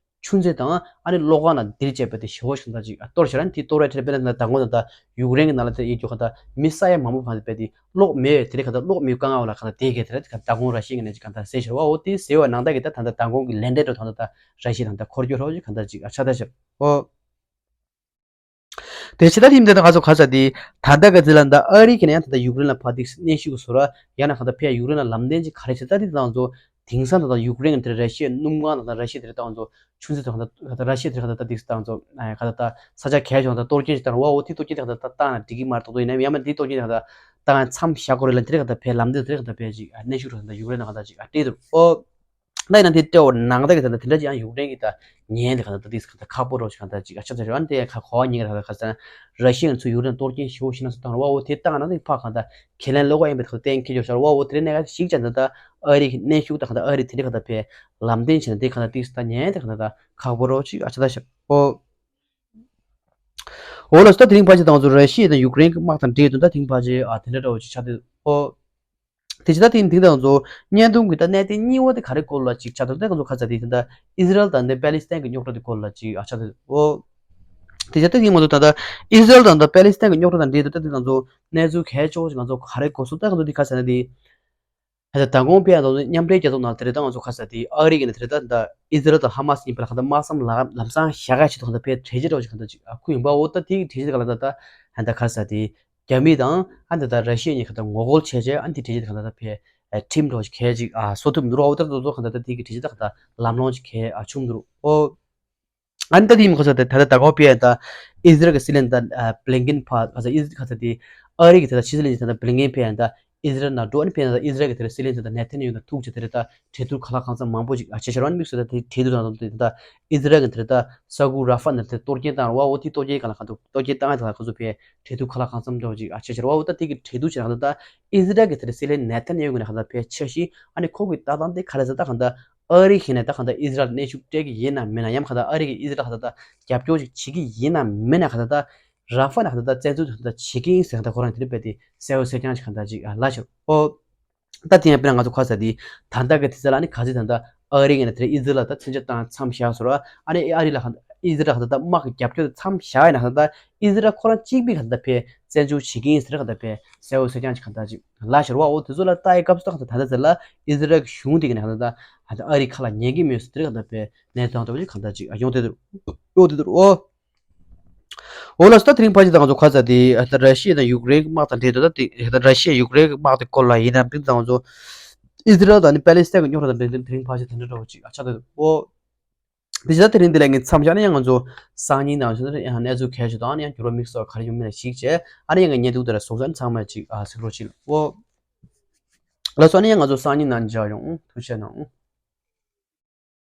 ཆུ་མཛོད་དང་ཨ་ནི་གློག་ཁང་ལ་འདིར་བཅད་པ་དེ་ཞེ་བོ་ཞིག་ད་ཅིག་གཏོར་ཤར། ཨ་ནི་དེ་གཏོར་བའི་ཁྲིར་དཔེར་ན་ད་མདང་དགོང་ད་ད་ཡུཀ་རེན་གྱི་ནང་ལ་དེ་ཡིན་རྒྱུ་ག་ད་མི་ས་ཡ་མང་པོ་ཕངས་ཏེ་དཔེ་དེ་གློག་མེད་པའི་དེ་རིང་ག་ད་གློག་མེད་དཀའ་ངལ་བ་ལ་ག་ད་དེ་གས་དེ་ར་ག་མདང་དགོང་ར་ཤི་ཡ་ནས་ཅིག་ག་ད་ཟེར་ཤར་བ། འོ་དེ་ཟེར་བ་ནང་ད་གི་ད་ད་ད་མདང་དགོང་གི་ལན་འདེབས་འགྲོ་ད་ད་ར་ཤི་ཡ་ད་ད་འཁོར་སྐྱོད་རོགས་ཅིག་ག་ད་ཅིག་ཨ་ཆ་ད་ཤར་འོ། དེ་ཕྱི་ད་ཡིན་དེ་ད་ང་ཚོ་ག་ཚ་དེ་ད་ལྟ་ག་ཚི་ལ་ད་ཨ་རི་གི་ནས་ཡང་ད་ལྟ་ཡུཀ་རེན་ལ་ཕ་དེ་གནོན་ཤུགས་བཟོ་ར་ཡང་ན་ག་ད་ཕེ་ཡུཀ་རེན་ལ་ལམ་སྟོན་ཅིག་ག་རེ་བྱེད་ད་དེ་ད་ང་ཚོ་དེང་སང་ད་ད་ཡུཀ་རེན་གི་དེ་ར་ཤི་ཡའི་སྣུམ་ཁང་ད་ད་ར་ཤི་ཡ་དེ་ར་ད་ང་ཚོ་ཆུ་མཛོད་དེ་ག་ད་ད་ར་ཤི་ཡ་དེ་ག་ད་ད་དེ་ད་ང་ཚོ་ག་ད་ད་ས་ཆ་གལ་ཆེ་བ་ད་གཏོར་སྐྱོན་ཅིག་བཏང་བ། འོ་དེ་གཏོར་སྐྱོན་དེ་ག་ད་ད་བཏང་ན་འགྲིག་གི་མ་རེད་ད་དོ་ཡིན་ན་ཡང་མ་དེ་གཏོར་སྐྱོན་དེ་ག་ད་བཏང་མཚམས་བཞག་དགོས་རེད་ལ་དེ་ར་ག་ད་ཕེ་ལམ་སྟོན་དེ་ར་ག་ད་ཕེ་ཅིག་གནོན་ཤུགས་ར་ད་ཡུཀ་རེན་ལ་ག་ད་ཅིག་སྤྲད་འདུག་འོ། ད་ཡིན་ན་དེ་སྤྲད་འོ་ནང་ད་གི་ད་ད་དེ་འདྲ་ཅིག་ཡང་ཡུཀ་རེན་གི་ད་ཉན་དེ་ག་ད་ད་དེ་ག་ད་ཁག་པོ་རོགས་ཅིག་ག་ད་ཅིག་ཨ་ཆ་ད་ཅིག་ཨ་ནི་དེ་ཁ་གོ་བ་ཉིན་ག་ད་ག་ས་ར་ཤི་ཡ་ཚོ་ཡུཀ་རེན་གཏོར་སྐྱོན་ཞེ་བོ་ཞིག་ན་ཚོ་བཏང་ར་བ། འོ་དེ་བཏང་ན་ནི་ཕ་ག་ད་ཁས་ལེན་ལོག་ག་ཡིན་པའི་ཐོག་གཏན་འཁེལ་ཆོག་ཤར་བ། འོ་དེ་རེ་ནས་ག་ཞིག་ཅན་ད་ད་ཨ་རི་གི་གནོན་ཤུགས་ད་ག་ད་ཨ་རི་དེ་འདྲ་ག་ད་ཕེ་ལམ་སྟོན་བྱས་ན་དེ་ག་ད་དེ་ག་ད་ཉན་དེ་ག་ད་ད་ཁག་པོ་རོགས་ཅིག་ཨ་ཆ་ད་ཤར་འོ། འོ་ལགས་སོ། ད་དེ་རིང་ཕལ་ཆེར་ད་ང་ཚོ་ར་ཤི་ཡ་དང་ཡུཀ་རེན་གྱི་དམག་དང་འབྲེལ་དུ་ད་དེ་རིང་ཕལ་ཆེར་ཨ་དེ་འདྲ་འདྲ་བོ་ཅིག་ཆགས་འདུག་ཨོ། དེ་བྱས་ད་དེ་དེང་ད་ང་ཚོ་བརྙན་ཐུང་གི་ད་གནད་དོན་གཉིས་པ་དེ་ག་རེ་སྐོར་ལ་ཅིག་ཆགས་འདུག་ད་ང་ཚོ་ཁ་ས་དེ་དེ་ད་ཨི་ཟི་རལ་དང་དེ་པེ་ལི་སི་ཐན་གྱི་རྙོག་དྲ་དེ་སྐོར་ལ་ཅིག་ཨ་ཆགས་འདུག་ཨོ། དེ་བྱས་ད་དེ་ང་ཚོ་ད་ད་ཨི་ཟི་རལ་དང་ད་པེ་ལི་སི་ཐན་གྱི་རྙོག་དྲ་དང་འབྲེལ་དུ་ད་དེ་ང་ཚོ་གནས་ཚུལ་གལ་ཆེ་བོ་ཅིག་ང་ཚོ་ག་རེ་གོ་སོང་། ད་ང་ཚོ་འདི་ཁ་ས་ན་དེ། ད་ལྟ་མདང་དགོང་པའི་ནང་ནས་མཉམ་འབྲེལ་རྒྱལ་ཚོགས་ནང་དེ་རེད། ད་ང་ཚོ་ཁ་ས་དེ་ཨ་རི་གི་ནས་དེ་རེད། ད་ད་ཨི་ཟི་རལ་དང་ཧ་མ་སི་གཉིས་བར་ལ་གང་ལྟར་དམག་མཚམས་ལམ་ལམ་སང་བཞག་ཡ་ཆེད་དུ་གང་ལྟར་ཕའི་གྲོས་གཞི་འདྲ་བོ་ཞིག་གང་ལྟར་ཅིག་ཨ་ཁུ་ཡིན་པ། འོ་ད་དེ་གི་གྲོས་གཞི་དེ་གང་ལྟར་ད་ད་ད་ཁ་ས་དེ་རྒྱ་མི་དང་ཨ་ད་ད་ར་ཤི་ཡ་གཉིས་གང་ལྟར་ངོ་རྒོལ་བྱས་བྱས་ཨ་དེ་གྲོས་གཞི་དེ་གང་ལྟར་ད་ཕའི་ཁྲིམས་འདྲ་བོ་ཞིག་གལ་ཅིག་ཨ་བཟོ་ཐུབ་འདུག་འོ་ད་དེ་ཚོ་གང་ལྟར་ད་དེ་གི་གྲོས་གཞི་དེ་གང་ལྟར་ལམ་ལྷོང་ཞིག་གལ་ཨ་བྱུང་འདུག་འོ། ཨ་ནི་ད་དེ་ཡིན་ཁ་ས་དེ་ད་ལྟ་ད་གོ་པའི་ད་ཨི་ཟི་རལ་གྱི་སྲིད་བློན་ད་ཨ་བྷི་ལིན་ཀེན་ཕ་ཁ་ས་ཨི་ཟི་ཁ་ས་དེ་ཨ་རི་གི་ད་ཕྱི་སྲིད་བློན་ཅིག་ད་ད་བྷི་ལིན་ཀེན་ཕེ་ཡང་ད་ཨི་ཟི་རལ་ནང་འགྲོ། ཨ་ནི་ཕེ་ཡང་ད་ཨི་ཟི་རལ་གྱི་དེ་སྲིད་བློན་ཅིག་ད་ནེ་ཐན་ཡ་ཧུ་དང་ཐུག་བྱས་དེ་རེད། ད་གྲོས་བསྡུར་ཁ་ལག་གང་འཚམ་མང་པོ་ཅིག་ཨ་བྱས་ཤར་བ་ནི་དམིགས་སུ་ད་དེ་གྲོས་བསྡུར་དང་དེ་ད་ཨི་ཟི་རལ་གྱི་དེ་རེད། ད་ས་ཁུག་ར་ཧྥ་ནས་དེ་གཏོར་སྐྱོན་བཏང་བ། འོ་དེ་གཏོར་སྐྱོན་གང་ལ་གང་ཐུབ་གཏོར་སྐྱོན་བཏང་ཡ་དེ་ལ་གང་ཚོ་ཕེ་གྲོས་བསྡུར་ཁ་ལག་གང་འཚམ་འདྲ་བོ་ཅིག་ཨ་བྱས་ཤར་བ། འོ་ད་དེ་གི་གྲོས་བསྡུར་བྱས་ན་གང་ད་ཨི་ཟི་རལ་གྱི་དེ་རེད་སྲིད་བློན་ནེ་ཐན་ཡ་ཧུ་གི་ནས་གང་ད་ཕེ་ཆ་ཤི། ཨ་ནི་ཁོ་གི་ལྟ་སྟངས་དེ་ག་རེ་ཟེར་ད་གང་ད། ཨ་རི་ཤི་ནས་ད་གང་ལྟར་ཨི་ཟི་རལ་ལ་གནོན་ཤུགས་སྤྲད་ཀྱི་ཡིན་ནམ་མིན་ན། ཡང་གང་ལྟར་ཨ་རི་གིས་ཨི་ཟི་རལ་ལ་གང་ལྟར་རྒྱབ་སྐྱོར་ཅིག་བྱེད་ཀྱི་ཡིན་ནམ་མིན་ན། གང་ལྟར་ར་ཧྥ་ནས་གང་ལྟར་བཙན་འཛུལ་གང་ལྟར་བྱེད་ཀྱི་ཡིན་ཟེར་གང་ལྟར་ཁོ་རང་དེ་རིང་དཔེ་དེ་གསལ་པོ་གསལ་རྐྱང་ཅིག་གང་ལྟར་ཅིག་ལབ་ཤག་ཨོ། ད་དེ་ཡང་དཔེར་ན་ང་ཚོ་ཁ་ས་དེ་ད་ལྟ་གི་དུས་ཚོད་ལ་ནི་ག་ཚོད་ད་ལྟ་ཨ་རི་གིས་ནི་དེ་རིང་ཨི་ཟི་རལ་ལ་ད་མཚོན་ཆ་བཏང་མཚམས་བཞག་སོང་ར། ཨ་ནི་ཨ་རི་ལ་གང་ལྟར་ཨི་ཟི་རལ་གང་ལྟར་དམག་གི་རྒྱབ་སྐྱོར་དེ་མཚམས་བཞག་ཡིན་ན། གང་ལྟར་ཨི་ཟི་རལ་ཁོ་རང་གཅིག་པུས་གང་ལྟར་ཕེ་བཙན་འཛུལ་བྱེད་ཀྱི་ཡིན་ཟེར་གང་ལྟར་ཕེ་གསལ་པོ་གསལ་རྐྱང་ཅིག་གང་ལྟར་ཅིག་ལབ་ཤག་ར་བ། འོ་དེ་ཚོ་ལ་ལྟ་ཡི་སྐབས་སུ་ད་གང་ལྟར་ད་ལྟ་ཚེ་ལ་ཨི་ཟི་རལ་གྱི་གཞུང་དེ་གི་ནས་གང་ལྟར་ད་ཨ་རི་ཁ་ལ་ཉན་གྱི་མེད་ཟེར་དེ་གང་ལྟར་ཕེ་གནས་སྟངས་འདྲ་བོ་ཅིག་གང་ལྟར་ཅིག་ཡོང་དེ་འདུག་ཡོང་དེ་འདུག་འོ། འོ་ལགས་སོ། ད་དེ་རིང་ཕལ་ཆེར་ད་ང་ཚོ་ཁ་ས་དེ་ད་ར་ཤི་ཡ་དང་ཡུཀ་རེན་གྱི་དམག་དང་འབྲེལ་དུ་ད་དེ་ད་ར་ཤི་ཡ་ཡུཀ་རེན་གྱི་དམག་དེ་སྐོར་ལ་ཡིན་ན། དེ་ད་ང་ཚོ་ཨི་ཟི་རལ་དང་ནི་པེ་ལི་སི་ཐན་གྱི་རྙོག་དྲ་དང་འབྲེལ་དུ་དེ་རིང་ཕལ་ཆེར་དེ་འདྲ་འདྲ་བོ་ཅིག་ཨ་ཆགས་འདུག་འོ། དེ་བྱས་ད་དེ་རིང་འདི་ལ་ངས་མཚམས་བཞག་ན། ཡང་ང་ཚོ་སང་ཉིན་ནང་བཞིན་ཡང་གནས་ཚུལ་གལ་ཆེ་དང་ཡང་འགྱུར་བ་དམིགས་བསལ་ག་རེ་ཡོང་མིན་ལ་གཞིགས་བྱས། ཨ་ནི་ཡང་ངས་བརྙན་ཐུང་དེ་ལ་གཟིགས་ས་ཚང་མ་ཅིག་ཨ་གཟིགས་རོགས་གྱིས་ལགས། འོ། ལགས་སོ། ཨ་ནི་ཡང་ང་ཚོ་སང་ཉིན་ནང་མཇལ་ཡོང་། ཐུགས་རྗེ་གནང་།